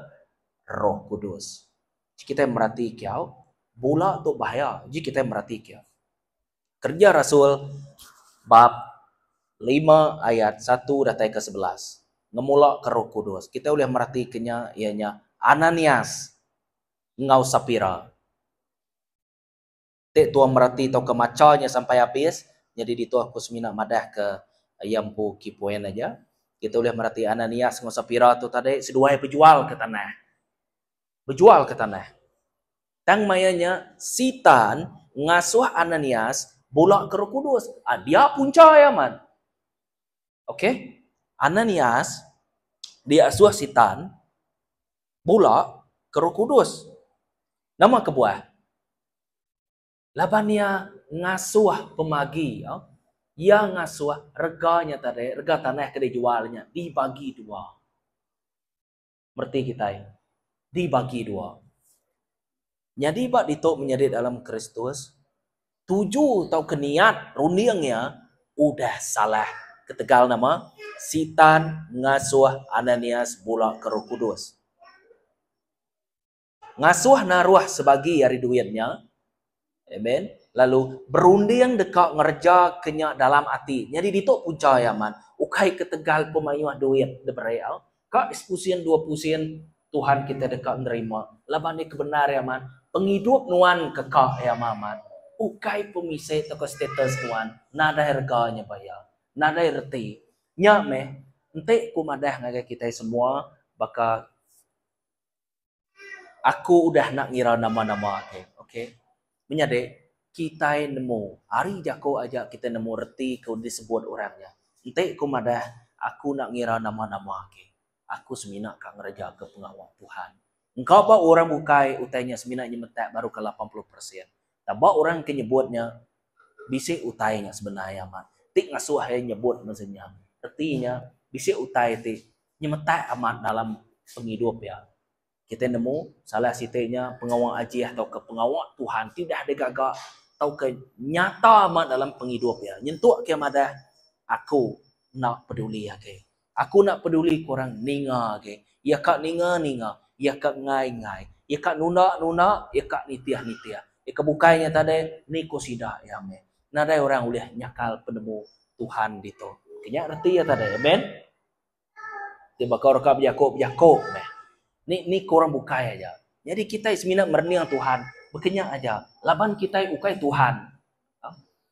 Roh Kudus. Ji kitai merati ke au, bula tu bahaya ji kitai merati ke. Kereja Rasul bab lima ayat satu datai ke 11 ngemula ke Roh Kudus. Kitai ulih merati ke nya iya nya Ananias enggau Sapira. Ti tua merati tauka macha nya sampai abis, nyadi ditu aku semina madah ke iya empu key point aja. Kitai ulih merati Ananias enggau Sapira tu tadi seduai bejual ke tanah. Bejual ke tanah. Tang maya nya, Sitan ngasuh Ananias bula ke Roh Kudus. Ah, dia puncha iya amat. Okey. Ananias diasuh Sitan bula ke Roh Kudus. Nama kebuah? Laban iya ngasuh pemagi, iya ngasuh rega nya tadi, rega tanah ke dijual nya dibagi dua. Mereti kitai dibagi dua. Nyadi ba ditu menyadi dalam Kristus, tuju tauka niat runding iya udah salah ketegal nama? Sitan ngasuh Ananias bula ke Roh Kudus. Ngasuh naruh sebagi ari duit nya. Amen. Lalu berunding deka ngereja ke nya dalam ati. Nyadi ditu puncha iya amat. Ukai ketegal pemayuh duit diberi au. Ka sepusin dua pusin Tuhan kitai deka nerima. Laban iya kebendar iya amat. Pengidup nuan ke ka iya amat. Ukai pemisi tauka status nuan nadai rega nya ba iya. Nadai reti. Nya meh enti ku madah ngagai kitai semua baka Aku udah enda ngira nama-nama agi. Ok. Menyadi, kitai nemu, ari jaku aja kitai nemu reti ke disebut orang nya. Enti ku madah, aku enda ngira nama-nama agi. Aku semina ka ngereja ke pengawa Tuhan. Engka ba orang bukai utai nya semina nyemetak baru ke 80 persen. Tang ba orang ke nyebut nya, bisi utai nya sebenar iya amat. Ti ngasuh iya nyebut masa nya. Reti nya, bisi utai ti nyemetak amat dalam pengidup iya. Kitai nemu, salah siti nya pengawa ajih tauka pengawa Tuhan ti udah digaga tauka nyata amat dalam pengidup iya. Nyentuk ke madah, Aku enda peduli agi. Aku enda peduli ku orang ninga agi. Iya ka ninga, ninga. Iya ka enggai, enggai. Iya ka nunda, nunda. Iya ka nitih, nitih. Iya ke bukai nya tadi, ni ku sida iya meh. Nadai orang ulih nyakal penemu Tuhan ditu. Nya reti iya tadi. Amen. Ti baka orang ka bejako, bejako meh. Ni ni ko orang bukai aja. Nyadi kitai semina merening Tuhan bekenya aja laban kitai ukai Tuhan.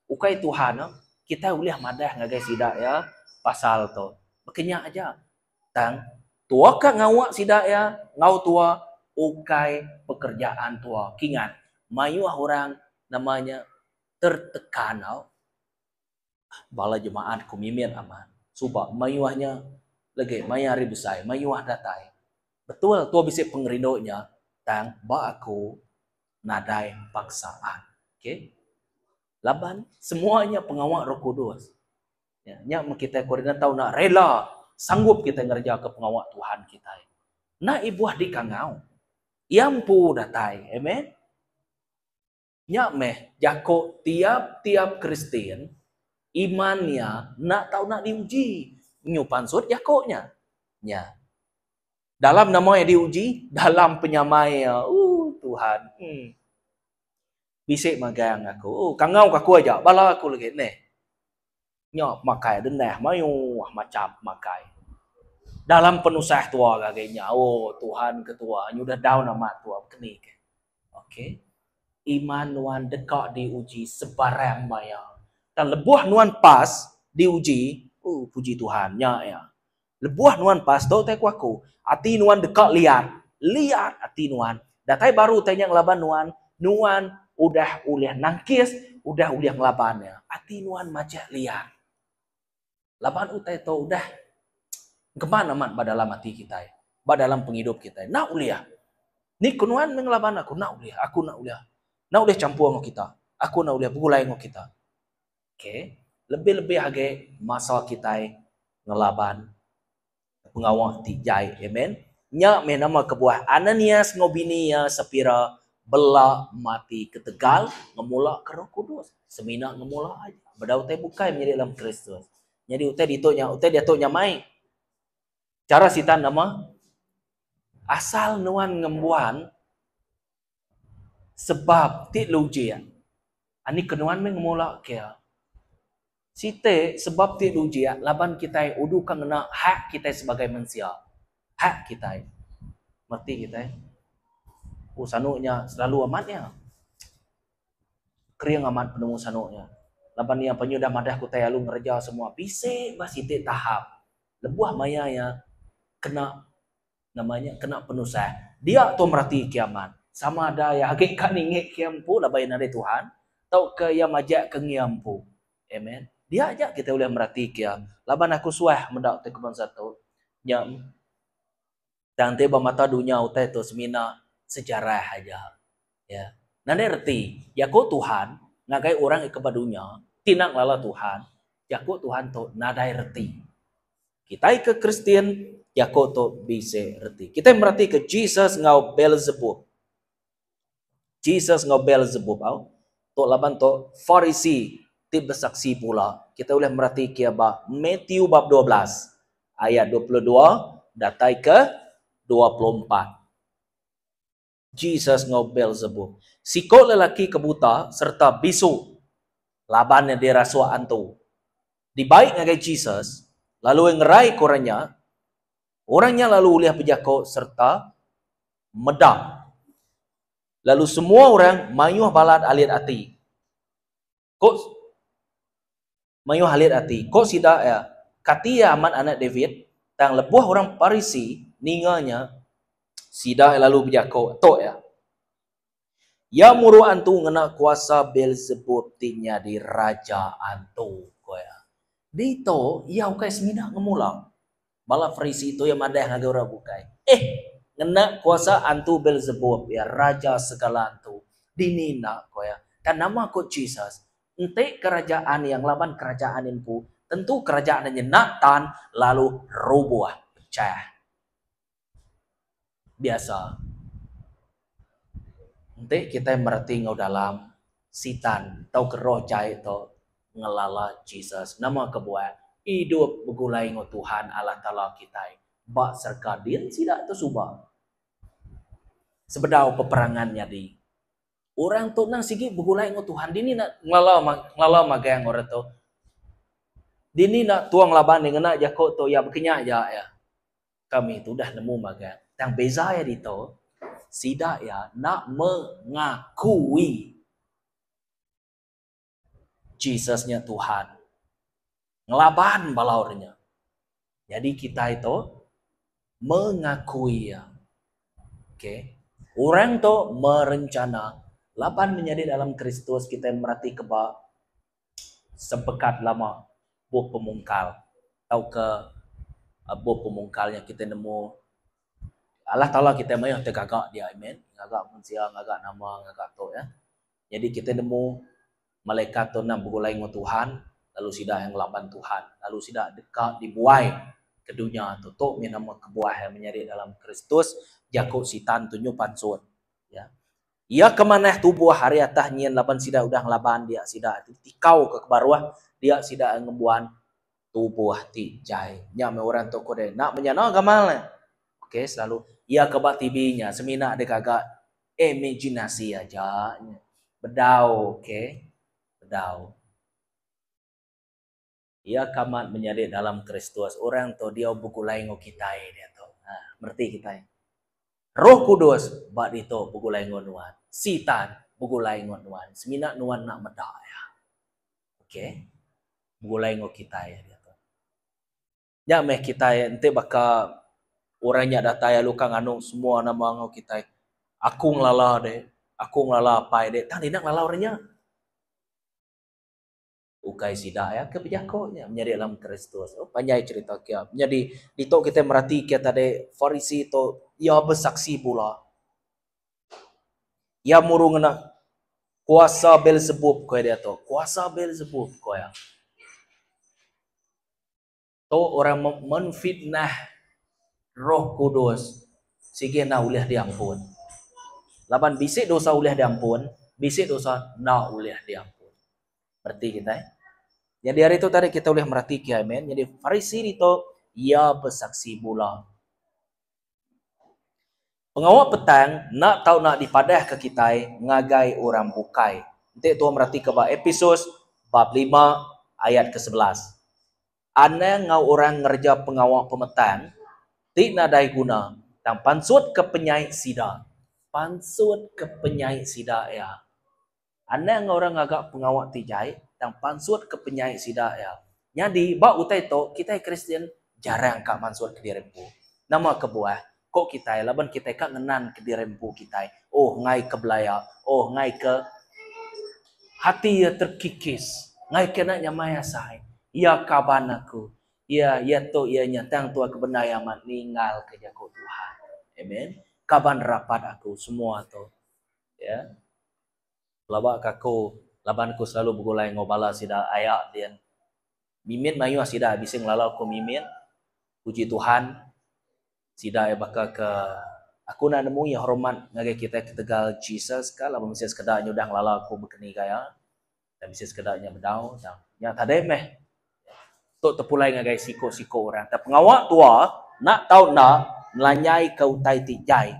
Ukai Tuhan kitai ulih madah ngagai sida iya pasal tu. Bekenya aja. Tang tua ka ngawa sida iya enggau tua ukai pekerjaan tua. Kingat mayuh orang nama nya tertekan tau. Bala jemaat ku mimit amat. Suba mayuh nya legi maya hari besai mayuh datai. Betul tua bisi pengerindu nya tang ba aku nadai paksaan. Okay. Laban semua nya pengawa Roh Kudus. Nya, nya meh kitai ku rindu tau enda rela sanggup kitai ngereja ke pengawa Tuhan kitai. Enda ibuh dikangau. Iya empu datai. Amen. Nya meh jaku tiap-tiap Kristian, iman iya enda tau enda diuji. Nyu pansut jaku nya. Nya. Dalam nama iya diuji, dalam penyamai iya. Ooh Tuhan. Hmm. Bisi magang aku. Oh, kangau ka aku aja bala aku lagi neh. Nya pemakai denah mayuh macham pemakai. Dalam penusah tua ngagai nya, oh Tuhan ke tua nyudah down amat tua bekeni ke. Okey. Iman nuan deka diuji sebarang maya. Tang lebuh nuan pas diuji, oh puji Tuhan nya iya. Lebuh nuan pas tu utai ku aku, ati nuan deka liat. Liat ati nuan. Datai baru utai nya ngelaban nuan, nuan udah ulih nangkis, udah ulih ngelaban iya. Ati nuan majak liat. Laban utai tu udah engkeman amat ba dalam ati kitai, ba dalam pengidup kitai. Enda ulih. Ni ku nuan meh ngelaban aku, enda ulih. Aku enda ulih. Enda ulih champur enggau kita. Aku enda ulih begulai enggau kita. Okay. Lebih-lebih agi masa kitai ngelaban pengawa ti jai. Amen. Nya meh nama kebuah Ananias enggau bini iya Sapira bela mati ketegal ngemulaka Roh Kudus. Semina ngemula aja. Bedau utai bukai menyadi dalam Kristus. Nyadi utai ditu nya, utai diatu nya mai. Chara Sitan nama? Asal nuan ngembuan Sebab ti lujik ani ke nuan meh ngemula ke iya. Siti sebab ti lujik laban kitai udu ka ngena hak kitai sebagai mensia. Hak kitai. Mereti kitai. Oh sanu nya selalu amat iya. Kering amat penemu sanu nya. Laban iya penyudah madah ke utai alu ngereja semua bisi ba siti tahap lebuh maya iya kena Nama nya kena penusah. Dia tu merati kiamat. Sama ada iya agi ka ninggi ke iya empu laban iya nadai Tuhan tauka iya majak ke ngia empu. Amen. Dia aja kitai ulih merati ke iya laban aku suah meda utai ke bansa tu. Nya tang enti ba mata dunya utai tu semina sejarah aja. Ya. Nadai reti jaku Tuhan ngagai orang ke ba dunya ti enda ngelala Tuhan, jaku Tuhan tu nadai reti. Kitai ke Kristian, jaku tu bisi reti. Kitai meratika Jesus enggau Beelzebub. Jesus enggau Beelzebub au. Tu laban tu Farisi ti besaksi bula. Kitai ulih meratika iya ba Matthew bab 12 ayat 22 datai ke 24. Jesus enggau Beelzebub. Siko lelaki ke buta sereta bisu laban iya dirasuk antu. Dibai ngagai Jesus, lalu iya ngeraika orang nya. Orang nya lalu ulih bejako sereta meda. Lalu semua orang mayuh balat alit ati. Ko mayuh alit ati. Ko sida iya, Kati iya amat anak David? Tang lebuh orang Parisi ninga nya, sida iya lalu bejako, Tu iya. Iya muru antu ngena kuasa Beelzebub ti nyadi raja antu, ko iya. Ditu, iya ukai semina ngemula. Bala Farisi tu iya madah ngagai orang bukai, Eh, ngena kuasa antu Beelzebub iya, raja segala antu. Dini enda, ko iya. Tang nama ko Jesus, Enti kerajaan iya ngelaban kerajaan iya empu, tentu kerajaan iya nyena tan lalu rubuh pechah. Biasa. Enti kitai mereti enggau dalam, Sitan tauka roh jai tu ngelala Jesus. Nama kebuah? Idup begulai enggau Tuhan Allah Taala kitai ba serega din sida tu suba. Sebedau peperangan nyadi. Orang tu nang sigi begulai enggau Tuhan. Dini nak ngelala ngelala magang orang tu. Dini nak tuang laban dia ngena jaku tu iya bekenya aja iya. Kami tu udah nemu magang. Tang beza iya ditu, sida iya enda mengakui Jesus nya Tuhan. Ngelaban bala orang nya. Nyadi kitai tu mengakui iya. Okay. Orang tu merencana laban menyadi dalam Kristus kitai merati ke ba Sempekat Lama Bup Pemungkal tauka Bup Pemungkal nya kitai nemu Allah Taala kitai mayuh ti gaga dia amen. Ngaga mensia, ngaga nama, ngaga tu ya. Nyadi kitai nemu malaikat tu endang begulai enggau Tuhan lalu sida iya ngelaban Tuhan lalu sida deka dibuai ke dunya tu. Tu mih nama kebuah iya menyadi dalam Kristus jaku sitan tu nyu pansut. Ya. Iya ke manah tubuh ari atas nyin laban sida udah ngelaban dia sida ti tikau ke kebaruh dia sida ngembuan tubuh ti jai. Nya meh orang tu ku deh enda menyana gamal ne. Okay selalu iya ke ba TV nya semina digaga imaginasi aja nya. Bedau okay bedau. Iya ke amat menyadi dalam Kristus orang tu diau begulai enggau kitai diatu. Ha mereti kitai. Roh Kudus ba ditu begulai enggau nuan. Sitan begulai enggau nuan. Semina nuan enda meda iya. Okay. Begulai enggau kitai diatu. Nya meh kitai enti baka orang nya datai lalu ka nganu semua nama enggau kitai. Aku ngelala dek, aku ngelala apai dek tang dina ngelala orang nya. Ukai sida iya ke bejako nya menyadi dalam Kristus. Oh panjai cherita kia. Nyadi ditu kitai merati kia tadi Farisi tu iya besaksi bula. Iya muru ngena kuasa Beelzebub ko iya diatu. Kuasa Beelzebub ko iya. Tu orang menfitnah Roh Kudus sigi enda ulih diampun. Laban bisi dosa ulih diampun, bisi dosa enda ulih diampun. Mereti kitai? Nyadi ari tu tadi kita ulih mereti ke amen. Nyadi Farisi ditu iya besaksi bula. Pengawa petang enda tau enda dipadahka kitai ngagai orang bukai. Enti tua meratika ba Epesus bab lima ayat kesebelas. Anang enggau orang ngereja pengawa pemetang ti nadai guna tang pansutka penyai sida. Pansutka penyai sida iya. Anang enggau orang ngaga pengawa ti jai tang pansutka penyai sida iya. Nyadi, ba utai tu, kitai Kristian jarang ka mansutka diri empu. Nama kebuah? Ko kitai laban kitai ka ngenanka diri empu kitai. Oh, enggai ke belaya. Oh, enggai ke hati iya terkikis. Enggai ke enda nyamai asai. Iya kaban aku. Iya, iya tu, iya nya. Tang tua ke bendar iya amat ninggalka jaku Tuhan. Amen. Kaban rapat aku semua tu. Ya. Pelaba ka aku laban aku selalu begulai enggau bala sida aya din. Mimit mayuh sida bisi ngelalau aku mimit. Puji Tuhan sida iya baka ke aku enda nemu iya hormat ngagai kitai ketegal Jesus ka laban bisi sekeda nya udah ngelalau aku bekeni gaya dan bisi sekeda nya bedau tang nya tadi meh tu tepulai ngagai siko-siko orang. Tang pengawa tua enda tau enda ngelanyaika utai ti jai.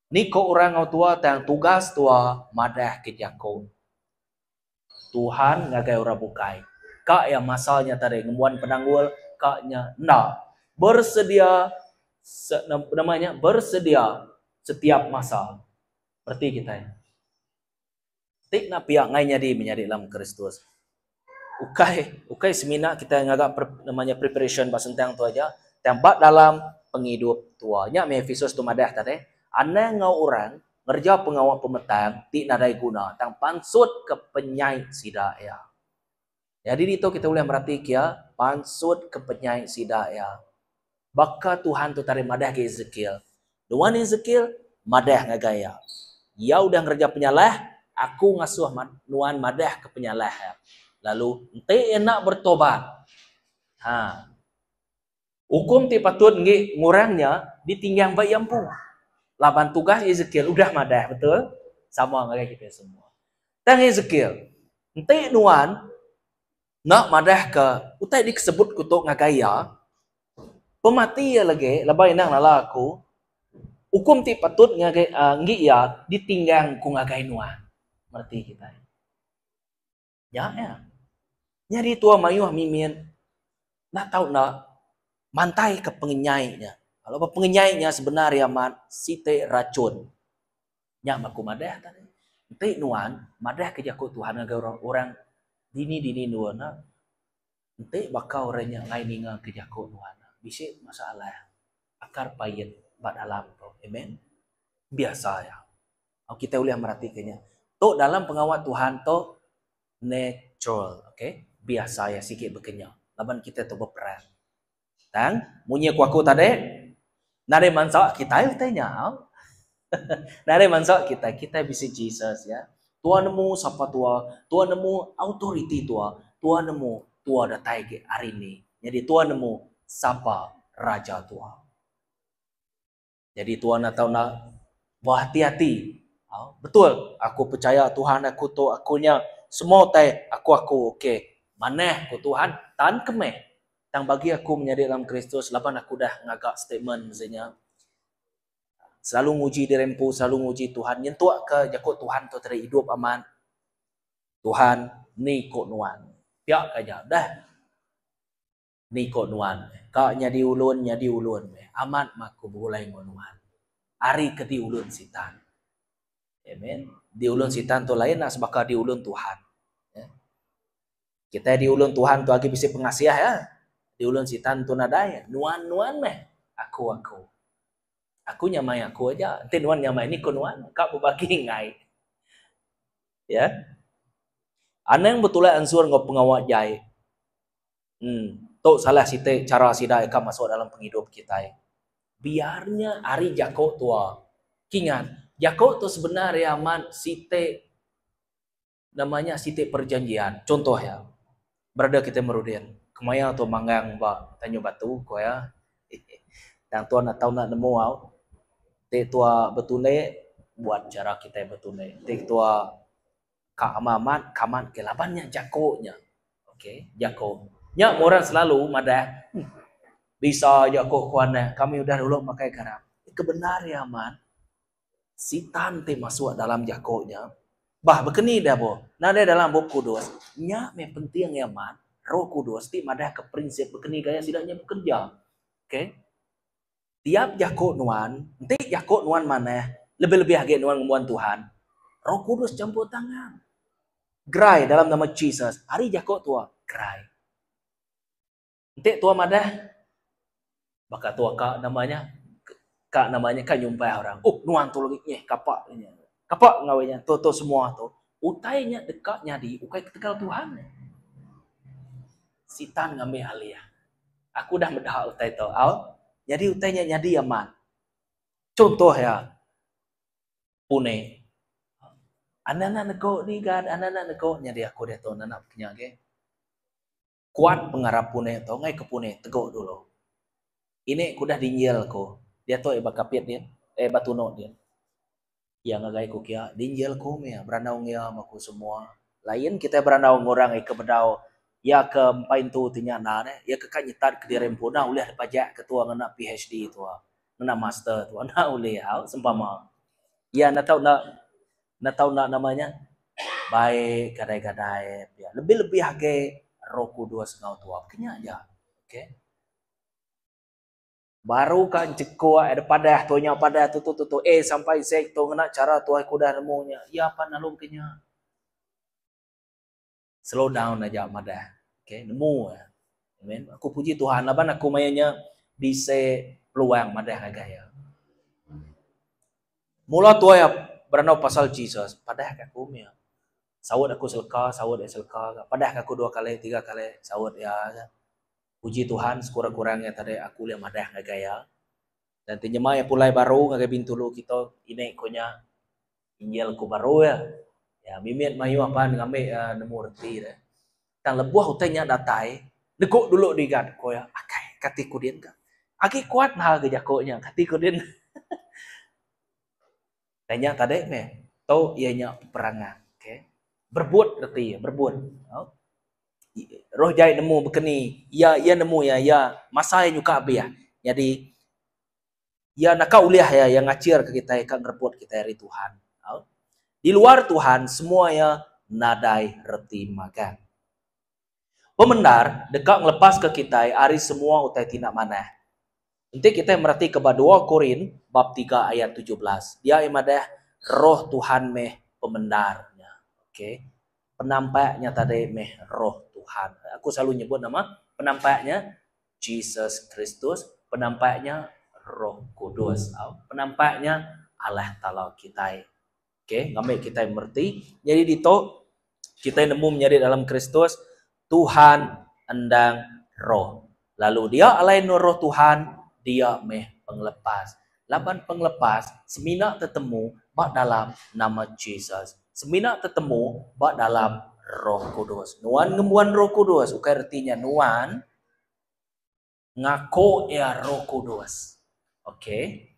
Ni ko orang enggau tua tang tugas tua madah ke jaku Tuhan ngagai orang bukai. Ka iya masa nya tadi ngembuan penanggul ka nya enda bersedia nama nya bersedia setiap masa. Reti kitai. Ti enda pia ngai nyadi menyadi dalam Kristus. Ukai ukai semina kitai ngaga nama nya preparation ba sentang tu aja tang ba dalam pengidup tua. Nya meh Efesus tu madah tadi, anang enggau orang ngereja pengawa pemetang ti nadai guna tang pansut ke penyai sida iya. Nyadi ditu kita ulih merati kia pansut ke penyai sida iya. Baka Tuhan tu tadi madah ke Ezekiel. Nuan Ezekiel, madah ngagai iya. Iya udah ngereja penyalah, aku ngasuh nuan madah ke penyalah iya. Lalu enti iya enda bertobat, ha. Ukum ti patut enggi ngurang nya ditinggang ba iya empu. Laban tugas Ezekiel udah madah, betul? Sama ngagai kitai semua. Tang Ezekiel, enti nuan enda madahka utai dikesebut ku tu ngagai iya, pemati iya lagi laban inang nala aku, ukum ti patut ngagai enggi iya ditinggang ku ngagai nuan. Mereti kitai. Nya iya. Nyadi tua mayuh mimit enda tau enda. Mantai ke pengenyai nya. Lalu ba pengenyai nya sebenar iya amat siti rachun. Nya meh aku madah tadi. Enti nuan madah ke jaku Tuhan ngagai orang orang dini-dini endur ne, enti baka orang nya enggai ninga ke jaku nuan bisi masalah akar pait ba dalam tu. Amen. Biasa iya. Kitai ulih meratika nya. Tu dalam pengawa Tuhan tu natural ok biasa iya sigi bekenya laban kitai tu beperang. Tang munyi ku aku tadi nadai mansa kitai utai nya au. Nadai mansa kitai, kitai bisi Jesus ya. Tua nemu sapa tua, tua nemu autoriti tua, tua nemu tua datai agi ari ni. Nyadi tua nemu sapa raja tua. Nyadi tuan atau enda behati-hati. Betul, aku pechaya Tuhan aku tu, aku nya, semua utai aku aku okey. Manah ku Tuhan, tan ke meh. Tang bagi aku menyadi dalam Kristus laban aku udah ngaga statement mesti nya. Selalu nguji diri empu, selalu nguji Tuhan nyentuk ke jaku Tuhan tu tadi idup amat. Tuhan ni ku nuan. Pia ke aja dah. Ni ko nuan meh. Ka nyadi ulun, nyadi ulun meh. Amat meh aku begulai enggau nuan. Ari ke diulun sitan. Amen. Diulun sitan tu lain lah sebaka diulun Tuhan. Ya. Kitai diulun Tuhan tu agi bisi pengasih ya. Diulun sitan tu nadai. Nuan nuan meh. Aku aku. Aku nyamai aku aja. Enti nuan nyamai ni ko nuan. Ka bebagi enggai. Ya. Anang betulai ansur enggau pengawa jai. Em tu salah siti chara sida ika masuk dalam pengidup kitai. Biar nya ari jaku tua. Kingat, jaku tu sebenar iya amat siti nama nya siti perjanjian. Contoh iya, brother kitai Merudin, kemaya tu manggang ba Tanjung Batu ku iya. Tang tuan atau enda nemu au. Ti tua betundi buat chara kitai betundi. Ti tua Ka amat amat kamat ke laban nya jako nya. Ok jako. Nya orang selalu madah bisa jako ku anak kami udah dulu makai garam. Ke bendar iya amat sitan ti masuk dalam jako nya bah bekeni deh bo nadai dalam bup kudus nya meh penting iya amat roh kudus ti madah ke prinsip bekeni gaya sida nya bekerja. Ok. Tiap jaku nuan, enti jaku nuan manah, lebih-lebih agi nuan ngembuan Tuhan, Roh Kudus campur tangan. Gerai dalam nama Jesus. Ari jaku tua, gerai. Enti tua madah, baka tua ka nama nya, ka nama nya ka nyumpah orang. Oh, nuan tu lagi nyeh kapa nya. Kapa enggau nya, tu tu semua tu. Utai nya deka nyadi ukai ketegal Tuhan. Sitan ngambi alih. Aku udah meda utai tu au. Nyadi utai nya nyadi amat. Chuntoh iya, pune. Anak anak nego ni gan, anak anak nego nyadi aku diatu anak pekenya agi. Kuat pengarap pune tu ngaika pune tego dulu. Ini ku udah dinjil ku diatu iya ba kapit din eh ba tunu din. Iya ngagai ku kia, dinjil ku mih berandau ngia meh ku semua. Lain kitai berandau enggau orang ke bedau iya ke empai entu ti nya enda deh. Iya ke ka nyetat kediri empu enda ulih dipajak ke tua ngena PHD tua, ngena master tua enda ulih au sempama. Iya enda tau enda enda tau enda nama nya bai gadai-gadai pia. Lebih-lebih agi Roh Kudus enggau tua. Ke nya aja. Okay. Baru ka enchekuk ada padah tu nya padah tu tu tu tu A sampai Z tu ngena chara tuai ku udah nemu nya. Iya pan lalu ke nya. Slow down aja madah. Okay, nemu. Amen. Aku puji Tuhan laban aku maya nya bisi peluang madah ngagai iya. Mula tuai berandau pasal Jesus, padah ka aku mih. Saut aku seleka, saut iya seleka. Padah ka aku dua kali, tiga kali, saut iya. Puji Tuhan sekurang-kurang iya tadi aku ulih madah ngagai iya. Dan ti nyema iya pulai baru ngagai Bintulu kita ini ku nya injil ku baru iya. Ya mimit mayuh pan ngambi iya nemu reti deh. Tang lebuh utai nya datai nego dulu digat ku iya akai kati ku din ka. Agi kuat hal ke jaku nya kati ku din. Utai nya tadi meh tu iya nya peperangan. Okay. Berebut reti iya berebut. Roh jai nemu bekeni iya iya nemu iya iya masa iya nyuka abih nyadi iya naka ulih iya iya ngachir ke kitai ka ngerebut kitai ari Tuhan. Au. Di luar Tuhan semua iya nadai reti magang. Pemendar deka ngelepaska kitai ari semua utai ti enda manah. Enti kitai meratika ba dua Korin bab tiga ayat 17, dia iya madah roh Tuhan meh pemendar nya. Okay. Penampak nya tadi meh roh Tuhan. Aku selalu nyebut nama penampak nya Jesus Kristus, penampak nya Roh Kudus. Penampak nya Allah Taala kitai. Okay, ngambi kitai mereti. Nyadi ditu kitai nemu menyadi dalam Kristus Tuhan endang Roh. Lalu dia alai endur Roh Tuhan, dia meh pengelepas. Laban pengelepas semina tetemu ba dalam nama Jesus. Semina tetemu ba dalam Roh Kudus. Nuan ngembuan Roh Kudus ukai reti nya nuan ngaku iya Roh Kudus. Okay.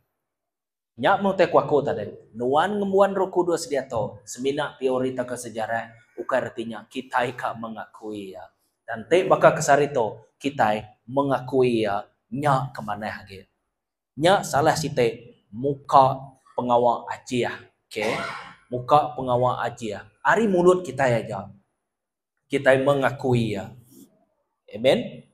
Nya meh utai ku aku tadi. Nuan ngembuan Roh Kudus diatu, semina teori tauka sejarah ukai reti nya kitai ka mengakui iya. Dan enti baka ke sehari tu, kitai mengakui iya nya ke manah agi. Nya salah siti muka pengawa ajih. Okay. Muka pengawa ajih ari mulut kitai aja. Kitai mengakui iya. Amen.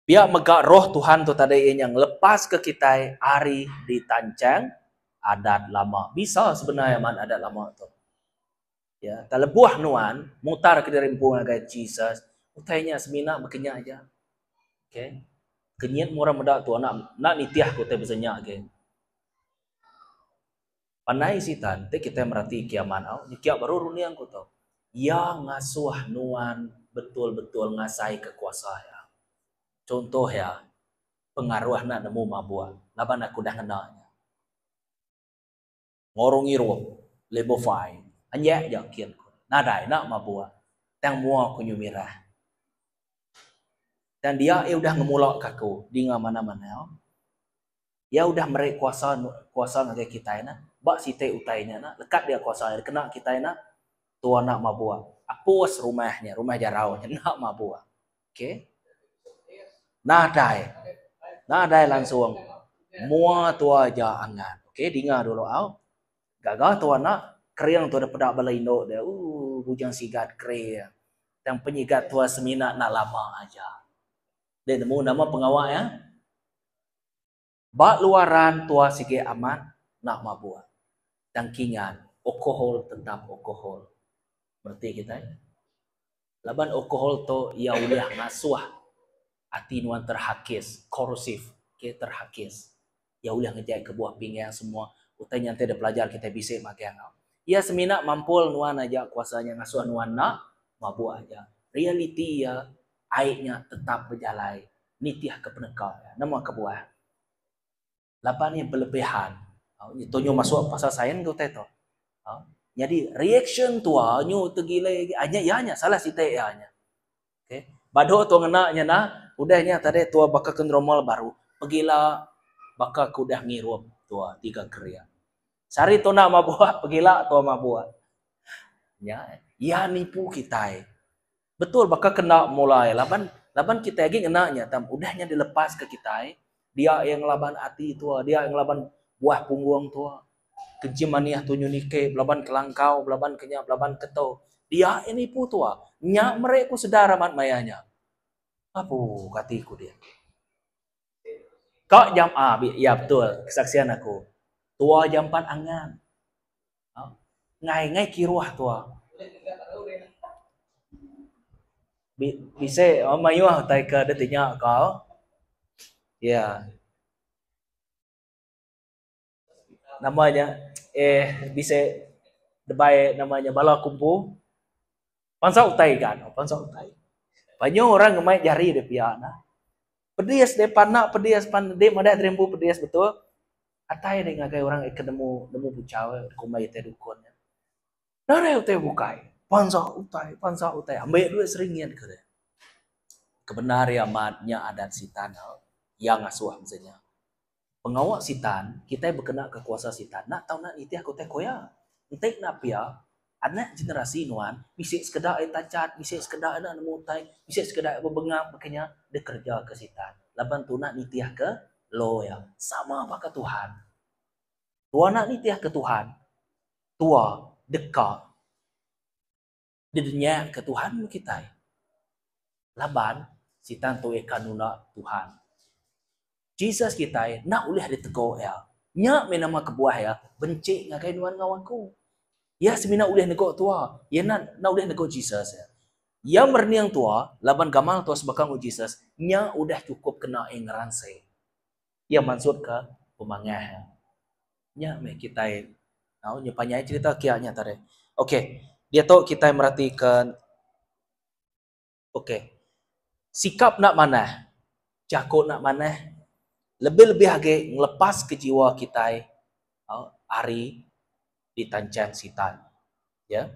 Pia mega roh Tuhan tu tadi iya nya ngelepaska kitai ari ditanchang adat lama. Bisa sebenar amat adat lama tu. Ya, tak lebuh nuan mutar ke diri empu ngagai Jesus, utai nya semina bekenya aja. Okay. Kenyit mu orang meda tu anak enda nitih ke utai besenya agi. Pandai sitan ti kitai merati kiamat au nyekia baru runding ku tu. Iya ngasuh nuan betul-betul ngasaika kuasa iya. Chunto iya, pengaruh enda nemu mabuk laban aku udah ngena nya. Ngorong ngirup Lebofy anjak ja kin ku. Nadai enda mabuk tang mua ku nyu mirah. Tang dia iya udah ngemulaka aku dinga manah-manah. Iya udah meri kuasa kuasa ngagai kitai ne ba siti utai nya ne lekat dia kuasa iya dikena kitai ne tua enda mabuk apus rumah nya rumah jarau nya enda mabuk okay nadai nadai langsung mua tua aja angat okay dinga dulu au gaga tua enda kering tua da peda bala indu dia ooh bujang sigat kering tang penyigat tua semina enda lama aja. Deh nemu nama pengawa iya. Ba luaran tua sigi amat enda mabuk. Tang kingan alkohol tetap alkohol. Mereti kitai? Laban alkohol tu iya ulih ngasuh ati nuan terhakis, corrosive, okay, terhakis. Iya ulih ngejai ke buah pinggang semua utai nya enti deh pelajar kitai bisi magang. Iya semina mampul nuan aja kuasa nya ngasuh nuan enda mabuk aja. Realiti iya ai nya tetap bejalai nitihka peneka iya. Nama kebuah? Laban iya berlebihan. Tu nyu masuk pasal sains ke utai tu. Nyadi reaction tua nyu tegila agi. Nya iya nya salah siti iya nya. Okay. Badu tua ngena nya nah, udah nya tadi tua baka ke normal baru. Pegila baka ke udah ngirup tua tiga keria. Sehari tu enda mabuk, pegila tua mabuk. Nya iya nipu kitai. Betul baka kena mula iya laban laban kitai agi ngena nya tang udah nya dilepaska kitai dia iya ngelaban ati tua dia iya ngelaban buah punggung tua kencing manih tu nyu niki belaban kelangkau belaban ke nya belaban ke tu dia iya nipu tua nya meri ku sedar amat maya nya apu kati ku dia. Ka jam a iya betul kesaksian aku tua jampat angan. Ngai ngai kiruh tua. Bisi mayuh utai ke deh tinya ko. Iya. Nama nya eh bisi debai nama nya bala kumpu. Pansa utai gan, pansa utai. Mayuh orang ngemai jari deh pia ne. Pedis deh pan enda pedis pan deh madah diri empu pedis betul. Atai deh ngagai orang ke nemu nemu puchau kumbai utai dukun nya. Nadai utai bukai pansa utai pansa utai ambi duit seringgit ke deh. Kebendar iya amat nya adat sitan iya ngasuh mesti nya. Pengawa sitan kitai bekena ke kuasa sitan enda tau enda nitih ke utai ku iya. Enti enda pia anak generasi nuan bisi sekeda iya tachat bisi sekeda enda nemu utai bisi sekeda iya bebengap baka nya dikereja ke sitan laban tu enda nitih ke law iya sama baka Tuhan. Tua enda nitih ke Tuhan tua deka. Didenyaka Tuhan meh kitai. Laban Sitan tu eka nunda Tuhan. Jesus kitai enda ulih ditego iya. Nya meh nama kebuah iya benci ngagai nuan enggau aku. Iya semina ulih nego tua, iya enda enda ulih nego Jesus. Iya merening tua laban gamal tua sebaka enggau Jesus, nya udah chukup kena iya ngeransi. Iya mansutka pemangah iya. Nya meh kitai tau nya panjai cerita kiya nya tadi. Okey, diatu kitai meratika okey. Sikap enda manah, jaku enda manah lebih-lebih agi ngelepaska jiwa kitai ari ditanchang sitan. Ya.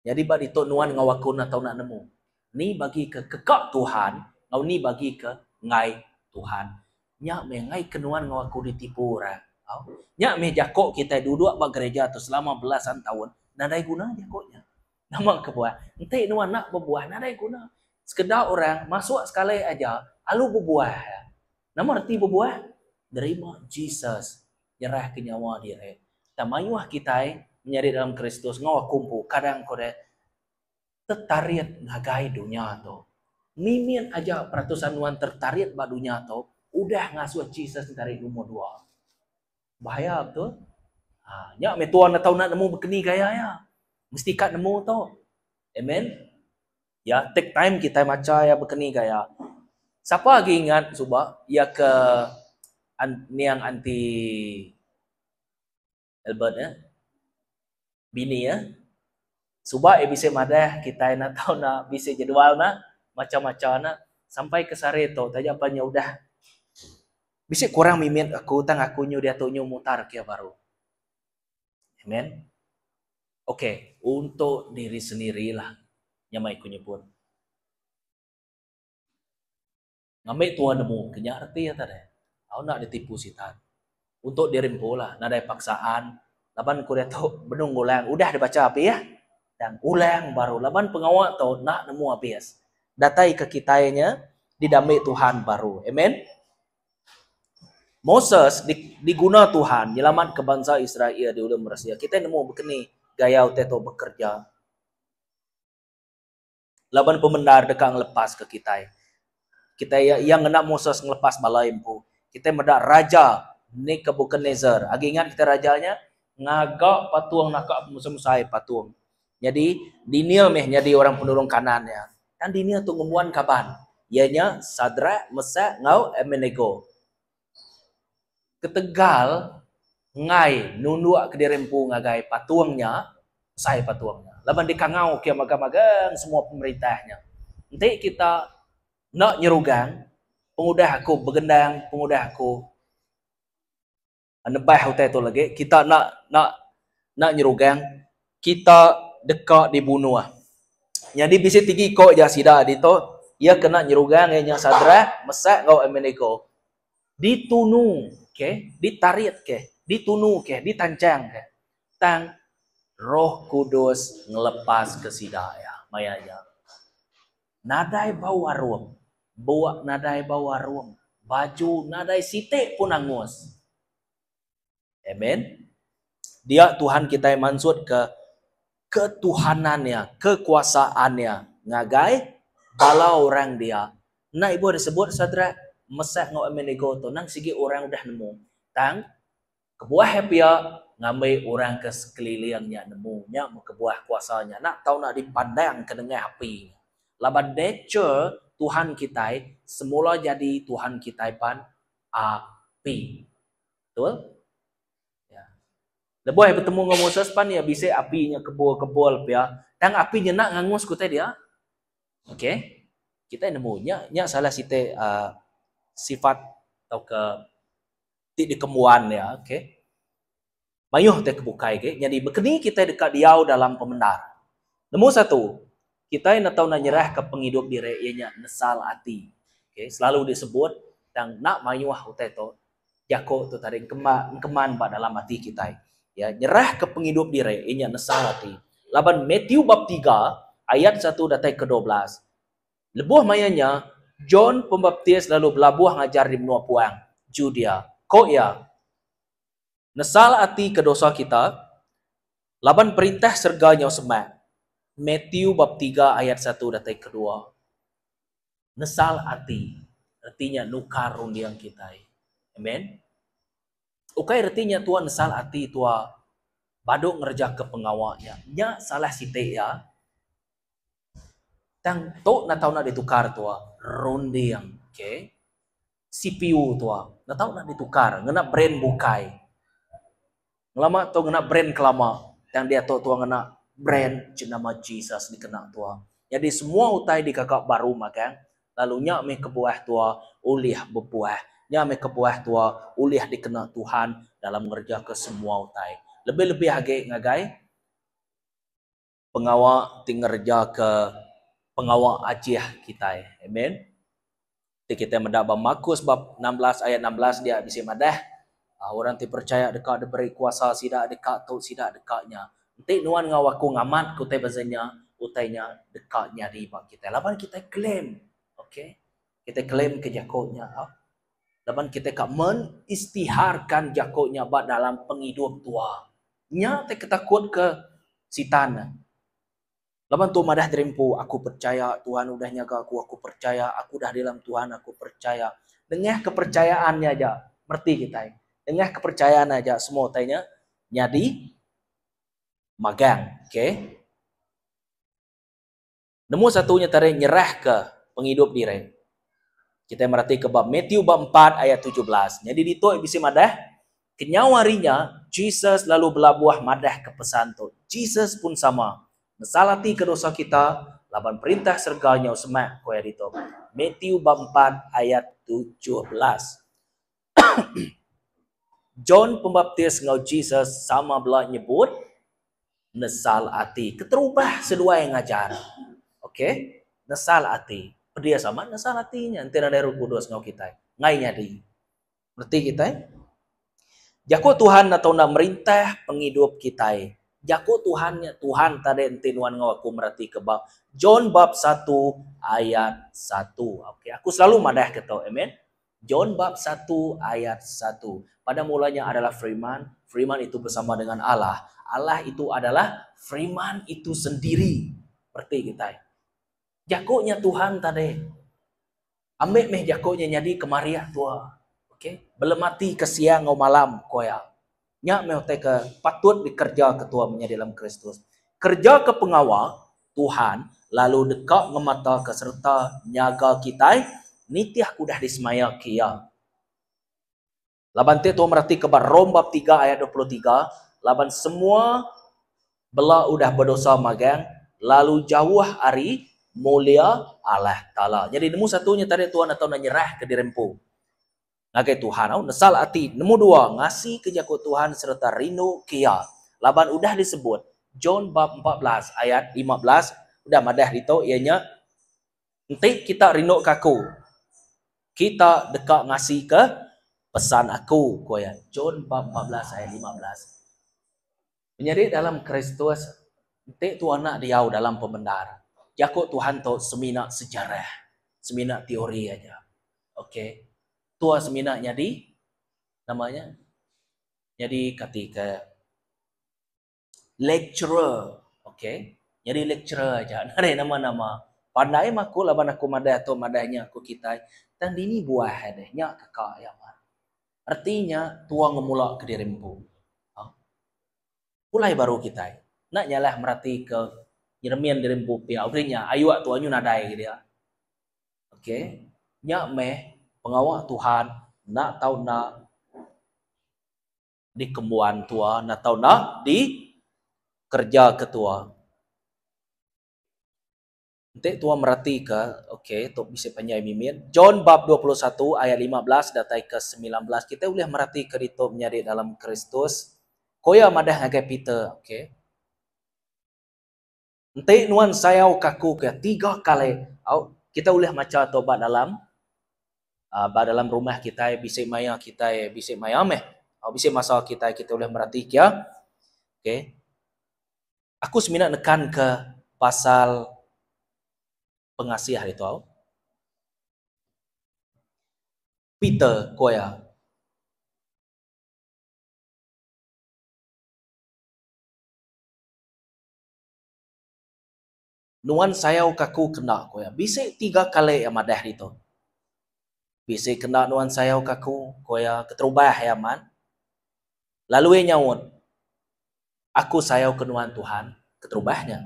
Nyadi ba ditu nuan enggau aku enda tau enda nemu ni bagi ke keka Tuhan enggau ni bagi ke enggai Tuhan. Nya meh enggai ke nuan enggau aku ditipu orang. Au. Nya meh jako kitai duduk ba gereja tu selama belasan taun nadai guna jako nya. Nama kebuah? Enti nuan enda bebuah nadai guna. Sekeda orang masuk sekali aja alu bebuah. Nama reti bebuah? Nerima Jesus nyerahka nyawa diri. Tang mayuh kitai menyadi dalam Kristus enggau aku empu kadang ko deh tetarit ngagai dunya tu. Mimit aja peratusan nuan tertarit ba dunya tu udah ngasuh Jesus netarit lumur dua. Bahaya betul. Ha, nya meh tuan atau nak nemu bekeni gaya iya. Mesti ka nemu tu. Amen. Ya, take time kitai macha iya bekeni gaya. Sapa agi ingat suba iya ke niang anti Albert ya. Bini ya. Suba iya bisi madah kitai enda tau enda bisi jadual ne macha-macha ne sampai ke sehari tu taja pan iya udah bisi kurang mimit aku tang aku nyu diatu nyu mutar ke iya baru. Amen. Ok, untuk diri sendirilah nyamai ku nyebut. Ngambi tua nemu ke nya reti iya tadi. Au enda ditipu sitan. Untuk diri empu lah nadai paksaan laban ku diatu benung ngulang udah dibacha abih tang ulang baru laban pengawa tu enda nemu abis. Datai ke kitai nya didambi Tuhan baru. Amen. Moses diguna Tuhan nyelamatka bansa Israel di ulun Mesir. Kitai nemu bekeni gaya utai tu bekereja. Laban pemendar deka ngelepaska kitai. Kitai iya, iya ngena Moses ngelepas bala iya empu. Kitai meda Raja Nebukadnezar. Agi ingat kitai raja nya? Ngaga patung naka pemesai-mesai patung. Nyadi, Daniel meh nyadi orang penulung kanan iya. Tang Daniel tu ngembuan kaban, iya nya Sadrak, Mesak enggau Abednego. Ketegal enggai nunduk kediri empu ngagai patung nya, besai patung nya. Laban dikangau ke magang-magang semua pemerintah nya. Enti kita enda nyerugang, pengudah aku begendang, pengudah aku nebah utai tu lagi, kita enda enda enda nyerugang, kita deka dibunuh. Nyadi bisi tigi iko ja sida ditu, iya kena nyerugang iya nya Sadrak, Mesak enggau Abednego. Ditunu ke, ditarit ke, ditunu ke, ditanchang ke. Tang Roh Kudus ngelepaska sida iya maya nya. Nadai bau arum, buk nadai bau arum, baju nadai siti pun angus. Amen. Dia Tuhan kitai mansutka ketuhanan iya, kekuasaan iya ngagai bala orang dia. Enda ibuh disebut Sadrak, Mesak enggau Abednego tu nang sigi orang udah nemu. Tang kebuah iya pia ngambi orang ke sekeliling nya nemu nya meh kebuah kuasa nya enda tau enda dipandangka nengah api nya. Laban nature Tuhan kitai semula jadi Tuhan kitai pan api. Betul? Ya. Lebuh iya betemu enggau Moses pan iya bisi api nya kebul-kebul pia. Tang api nya enda ngangus ke utai dia. Okey. Kitai nemu nya nya salah siti uhh sifat tauka ti dikembuan iya okey. Mayuh utai ke bukai agi nyadi bekeni kitai deka diau dalam pemendar. Nemu satu, kitai enda tau enda nyerahka pengidup diri iya nya nesal ati. Okey selalu disebut tang enda mayuh utai tu Jaku tu tadi engkeman engkeman ba dalam ati kitai. Ya, nyerahka pengidup diri iya nya nesal ati. Laban Matthew bab tiga ayat satu datai ke 12. Lebuh maya nya, John Pembaptis lalu belabuh ngajar di menua puang, Judea. Ko iya, Nesal ati ke dosa kita. Laban Perintah serega nyau semak. Matthew bab tiga ayat satu datai kedua. Nesal ati reti nya nukar runding kitai. Amen. Ukai reti nya tua nesal ati tua badu ngereja ke pengawa nya. Nya salah siti iya. Tang tu enda tau enda ditukar tua runding. Okay. CPU tua enda tau enda ditukar ngena brand bukai. Ngelama tu ngena brand ke lama tang diatu tua ngena brand jenama Jesus dikena tua. Nyadi semua utai digaga baru magang lalu nya mih kebuah tua ulih bebuah. Nya mih kebuah tua ulih dikena Tuhan dalam ngerejaka semua utai. Lebih-lebih agi ngagai pengawa ti ngerejaka pengawa ajih kitai. Amen. Ti kitai meda ba Markus bab 16 ayat 16 dia bisi madah ah, orang ti percaya deka diberi kuasa sida deka tu sida deka nya. Enti nuan enggau aku ngamat ke utai bansa nya, utai nya deka nyadi ba kitai laban kitai claim. Okay. Kitai claim ke jaku nya. Ah. Laban kitai ka menistiharkan jaku nya ba dalam pengidup tua. Nya ti ketakut ke sitan. Laban tu madah diri empu, aku percaya Tuhan udah nyaga aku, aku percaya aku udah dalam Tuhan, aku percaya. Nengah kepercayaan nya aja, mereti kitai. Nengah kepercayaan aja semua utai nya nyadi magang. Okay. Nemu satu nya tadi nyerahka pengidup diri. Kitai meratika ba Matthew bab empat ayat 17. Nyadi ditu bisi madah, kenyau hari nya, Jesus lalu belabuh madahka pesan tu. Jesus pun sama. Nesal ati ke dosa kita, laban Perintah serega nyau semak, ku iya ditu. Matthew bab empat ayat 17. John Pembaptis enggau Jesus sama bela nyebut nesal ati. Keterubah seduai ngajar. Okey, nesal ati. Pedis amat nesal ati nya enti nadai Roh Kudus enggau kitai. Enggai nyadi. Reti kitai? Jaku Tuhan enda tau enda merintah pengidup kitai. Jaku Tuhan nya Tuhan tadi enti nuan enggau aku meratika ba John bab satu ayat satu. Okey, aku selalu madahka tu. Amen. John bab satu ayat satu. Pada mulanya adalah Firman, Firman itu bersama dengan Allah. Allah itu adalah Firman itu sendiri. Reti kitai. Jaku nya Tuhan tadi. Ambi meh jaku nya nyadi kemariah tua. Okay. Belemati ke siang enggau malam ko iya. Nya meh utai ke patut dikereja ke tua menyadi dalam Kristus. Kereja ke pengawa Tuhan lalu deka ngemataka sereta nyaga kitai nitih ke udah disemayaka Iya. Laban ti tua meratika ba Rom bab tiga ayat 23, laban semua bela udah bedosa magang lalu jauh ari mulia Allah Taala. Nyadi nemu satu nya tadi tuan atau enda nyerahka diri empu ngagai Tuhan au nesal ati nemu dua ngasika jaku Tuhan sereta rindu ke Iya. Laban udah disebut John bab 14 ayat 15 udah madah ditu iya nya enti kita rindu ke aku kita deka ngasika pesan aku ku iya John bab 14 ayat 15. Menyadi dalam Kristus enti tu anak diau dalam pemendar jaku Tuhan tu semina sejarah semina teori aja. Ok tua semina nyadi nama nya nyadi kati ke lecturer ok nyadi lecturer aja nadai nama nama pandai mah aku laban aku madah tu madah nya ku kitai tang dini buah deh nya ke ka iya mah reti nya tua ngemula kediri empu. Pulai baru kitai. Enda nyalah merati ke nyeremin diri empu pia udah nya ayuk tu anyu nadai ke dia. Ok nya meh pengawa Tuhan enda tau enda dikembuan tua enda tau enda dikereja ke tua. Enti tua meratika, ok, tu bisi panjai mimit. John bab 21 ayat 15 datai ke 19 kitai ulih meratika ditu menyadi dalam Kristus. Ko iya madah ngagai Peter, ok. Enti nuan sayau ke aku ke tiga kali, au, kita ulih macha tu ba dalam uh, ba dalam rumah kitai bisi maya kitai bisi maya meh. Au, bisi masa kitai kita ulih meratika. Ok. Aku semina nekan ke pasal pengasih ditu au. Peter ko iya. Nuan sayau ke aku kena ku iya. Bisi tiga kali iya madah ditu. Bisi kena nuan sayau ke aku, ku iya keterubah iya amat. Lalu iya nyaut, Aku sayau ke nuan Tuhan, keterubah nya.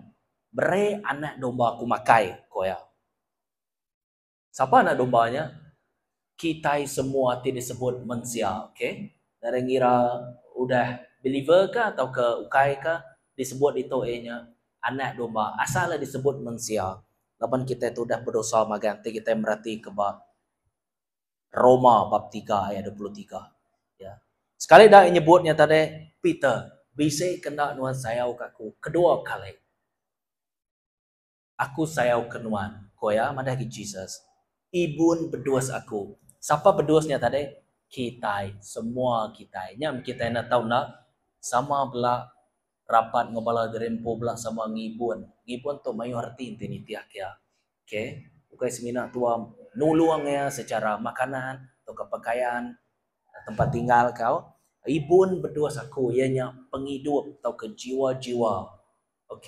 Beri anak domba aku makai, ku iya. Sapa anak domba nya? Kitai semua ti disebut mensia, ok. Nadai ngira udah believer ka tauka ukai ka, disebut ditu iya nya anak domba asal iya disebut mensia laban kitai tu udah bedosa magang ti kitai mereti ke ba Roma bab tiga ayat 23. Ya. Sekali da iya nyebut nya tadi, Peter, bisi kena nuan sayau ka aku kedua kali. Aku sayau ke nuan, ko iya madah agi Jesus. Ibun bedus aku. Sapa bedus nya tadi? Kitai, semua kitai. Nya meh kitai enda tau enda sama bela rapat enggau bala diri empu bela sama ngibun. Ngibun tu mayuh reti enti nitih ke iya. Okay, ukai semina tua nulung iya secara makanan tauka pakaian, tempat tinggal kau. Ibun bedus aku iya nya pengidup tauka jiwa-jiwa. Ok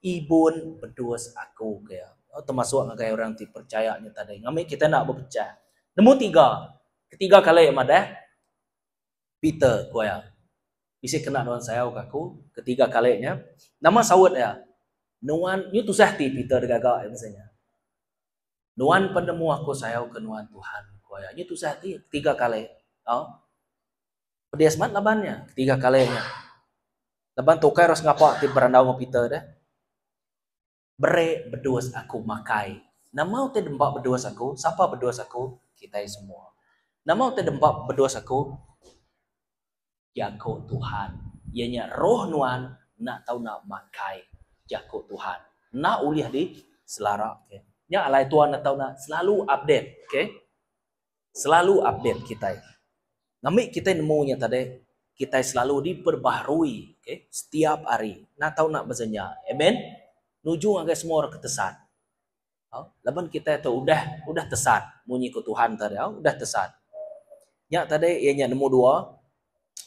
ibun bedus aku ke iya. Termasuk ngagai orang ti percaya nya tadi. Ngambi kita enda bepecah. Nemu tiga. Ketiga kali madah Peter ku iya. Bisi kena nuan sayau ke aku. Ketiga kali nya. Nama saut iya? Nuan nyu tusah ti Peter digaga iya masa nya. Nuan pen nemu aku sayau ke nuan Tuhan ku iya. Nyu tusah ti ketiga kali. Au. Pedis mat laban nya ketiga kali nya. Laban tu ukai ros ngapa ti berandau enggau Peter deh. Beri bedus aku makai. Nama utai dempa bedus aku? Sapa bedus aku? Kitai semua. Nama utai dempa bedus aku? Jaku Tuhan. Iya nya roh nuan enda tau enda makai jaku Tuhan. Enda ulih di selara ke. Nya alai tuan enda tau enda selalu update. Okay. Selalu update kitai. Ngambi kitai nemu nya tadi, kitai selalu diperbaharui okay, setiap hari. Enda tau enda beza nya. Amen. Nuju ngagai semua orang ke tesat. Au, laban kitai tu udah udah tesat munyi ku Tuhan tadi au, udah tesat. Nya tadi iya nya nemu dua,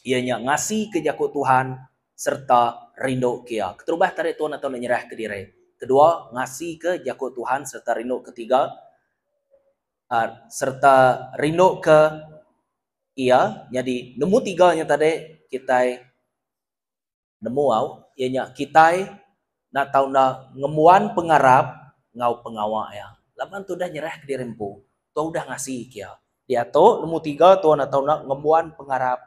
iya nya ngasika jaku Tuhan sereta rindu ke iya. Keterubah tadi Tuhan atau enda nyerahka diri. Kedua, ngasika jaku Tuhan sereta rindu. Ketiga, sereta rinduka iya nyadi nemu tiga nya tadi kitai nemu au iya nya kitai enda tau enda ngembuan pengarap enggau pengawa iya laban tu udah nyerah kediri empu tu udah ngasi ke iya. Diatu nemu tiga tu enda tau enda ngembuan pengarap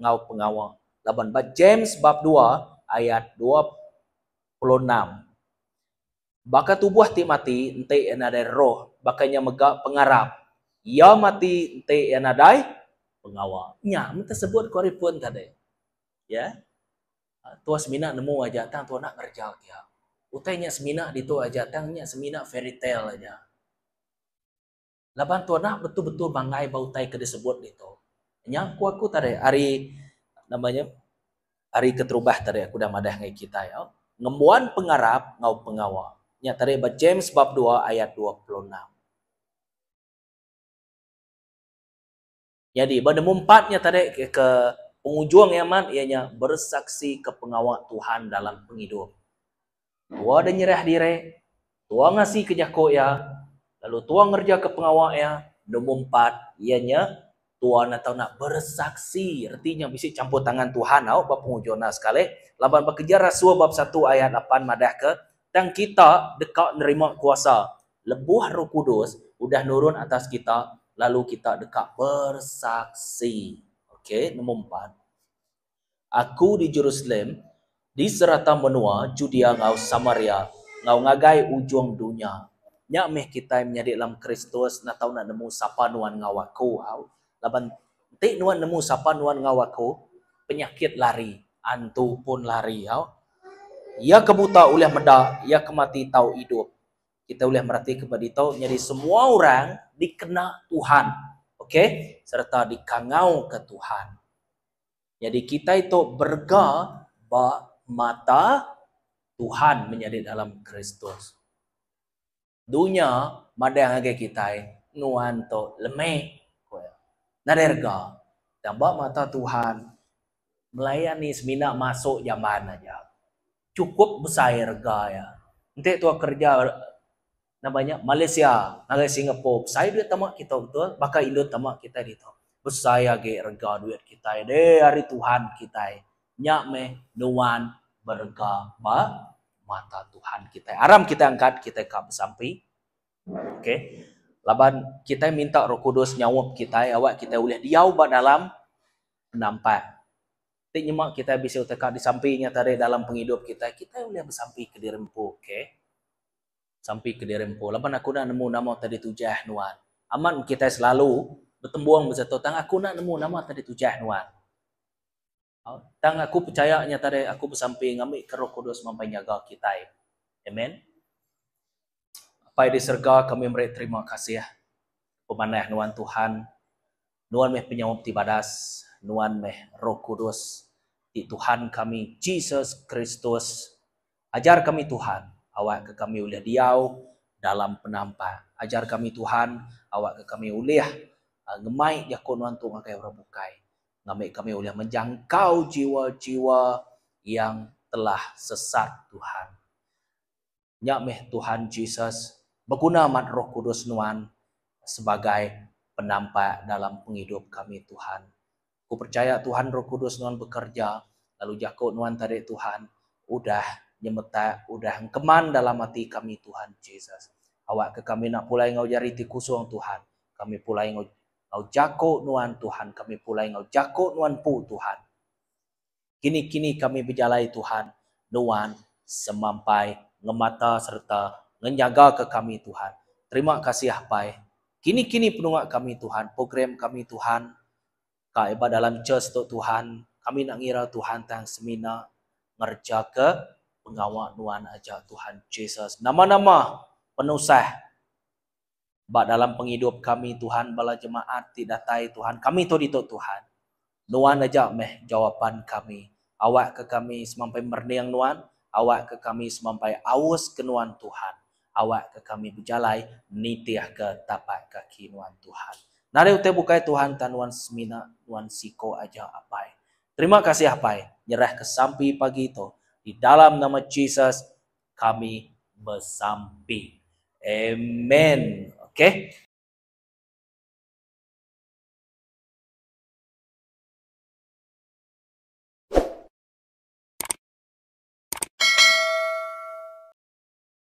enggau pengawa laban ba James bab dua ayat 26. Baka tubuh ti mati enti iya nadai roh, baka nya mega pengarap. Iya mati enti iya nadai pengawa. Nya meh tesebut ku ari pun tadi. Ya. Tua semina nemu aja tang tua enda ngereja kia. Utai nya semina ditu aja tang nya semina fairy tale aja. Laban tua enda betul-betul manggai ba utai ke disebut ditu. Nya ku aku tadi ari nama nya ari keterubah tadi aku udah madah ngagai kitai au ngembuan pengarap enggau pengawa. Nya tadi ba James bab dua ayat 26. Nyadi ba nemu empat nya tadi ke, ke pengujung iya man iya nya bersaksi ke pengawa Tuhan dalam pengidup. Tua da nyerah diri, tua ngasi ke jaku iya, lalu tua ngereja ke pengawa iya. Nemu empat iya nya tua enda tau nak bersaksi reti nya bisi campur tangan Tuhan au ba pengujung enda sekali laban ba Kereja Rasul bab satu ayat lapan madah ke tang kita deka nerima kuasa Lebuh Roh Kudus udah nurun atas kita, lalu kita deka bersaksi. Okey, nombor empat. Aku di Jerusalem, di serata menua Judea enggau Samaria, enggau ngagai ujung dunya. Nya meh kitai menyadi dalam Kristus enda tau enda nemu sapa nuan enggau aku. Au. Laban enti nuan nemu sapa nuan enggau aku, penyakit lari, antu pun lari. Au. Iya ke buta ulih meda, iya ke mati tau idup. Kita ulih meratika ba ditu nyadi semua orang dikena Tuhan ok sereta dikangauka Tuhan. Nyadi kitai tu berega ba mata Tuhan menyadi dalam Kristus. Dunya madah ngagai kitai nuan tu lemi ku iya. Nadai rega. Tang ba mata Tuhan melayani semina masuk jamban aja. Chukup besai rega iya. Enti tua kereja nama nya Malaysia ngagai Singapore besai duit tama kita betul baka indu tama kitai ditu. Besai agi rega duit kitai deh ari Tuhan kitai. Nya meh nuan berega ba mata Tuhan kitai. Aram kitai angkat kitai ka besampi. Okay. Laban kitai minta Roh Kudus nyaup kitai awak kitai ulih diau ba dalam penampak. Ti nyema kitai bisi utai ka disampi nya tadi dalam pengidup kitai, kitai ulih besampi kediri empu okay. Sampi kediri empu laban aku enda nemu nama utai ditujah nuan. Amat kitai selalu betembung besetu tang aku enda nemu nama utai ditujah nuan. Tang aku pechaya nya tadi aku besampi ngambi ke Roh Kudus mampai nyaga kitai. Amen. Apai di serega kami meri terima kasih pemanah nuan Tuhan. Nuan meh penyaup ti badas, Nuan meh Roh Kudus ti Tuhan kami Jesus Kristus. Ajar kami Tuhan, awakka kami ulih diau dalam penampak. Ajar kami Tuhan, awakka kami ulih ngemai jaku Nuan tu ngagai orang bukai. Ngambi kami ulih menjangkau jiwa-jiwa yang telah sesat Tuhan. Nya meh Tuhan Jesus beguna amat Roh Kudus Nuan sebagai penampak dalam pengidup kami Tuhan. Ku percaya Tuhan Roh Kudus Nuan bekerja lalu jaku Nuan tadi Tuhan udah nyemetak udah engkeman dalam ati kami Tuhan Jesus. Awakka kami enda pulai enggau jari ti kusung Tuhan. Kami pulai enggau enggau jaku Nuan Tuhan. Kami pulai enggau jaku Nuan empu Tuhan. Kini-kini kami bejalai Tuhan, Nuan semampai ngemata sereta ngenyagaka kami Tuhan. Terima kasih Apai. Kini-kini penunga kami Tuhan, program kami Tuhan, ka eba dalam church tu Tuhan, kami enda ngira Tuhan tang semina ngerejaka pengawa Nuan aja Tuhan Jesus. Nama-nama penusah Ba dalam pengidup kami Tuhan bala jemaat ti datai Tuhan kami tu ditu Tuhan. Nuan aja meh jawapan kami. Awak ke kami semampai merening Nuan, awak ke kami semampai aus ke Nuan Tuhan. Awak ke kami bejalai nitih ke tapak kaki Nuan Tuhan. Nadai utai bukai Tuhan tang Nuan semina Nuan siko aja Apai. Terima kasih Apai nyerah ke sampi pagi tu di dalam nama Jesus kami besampi. Amen. Okay.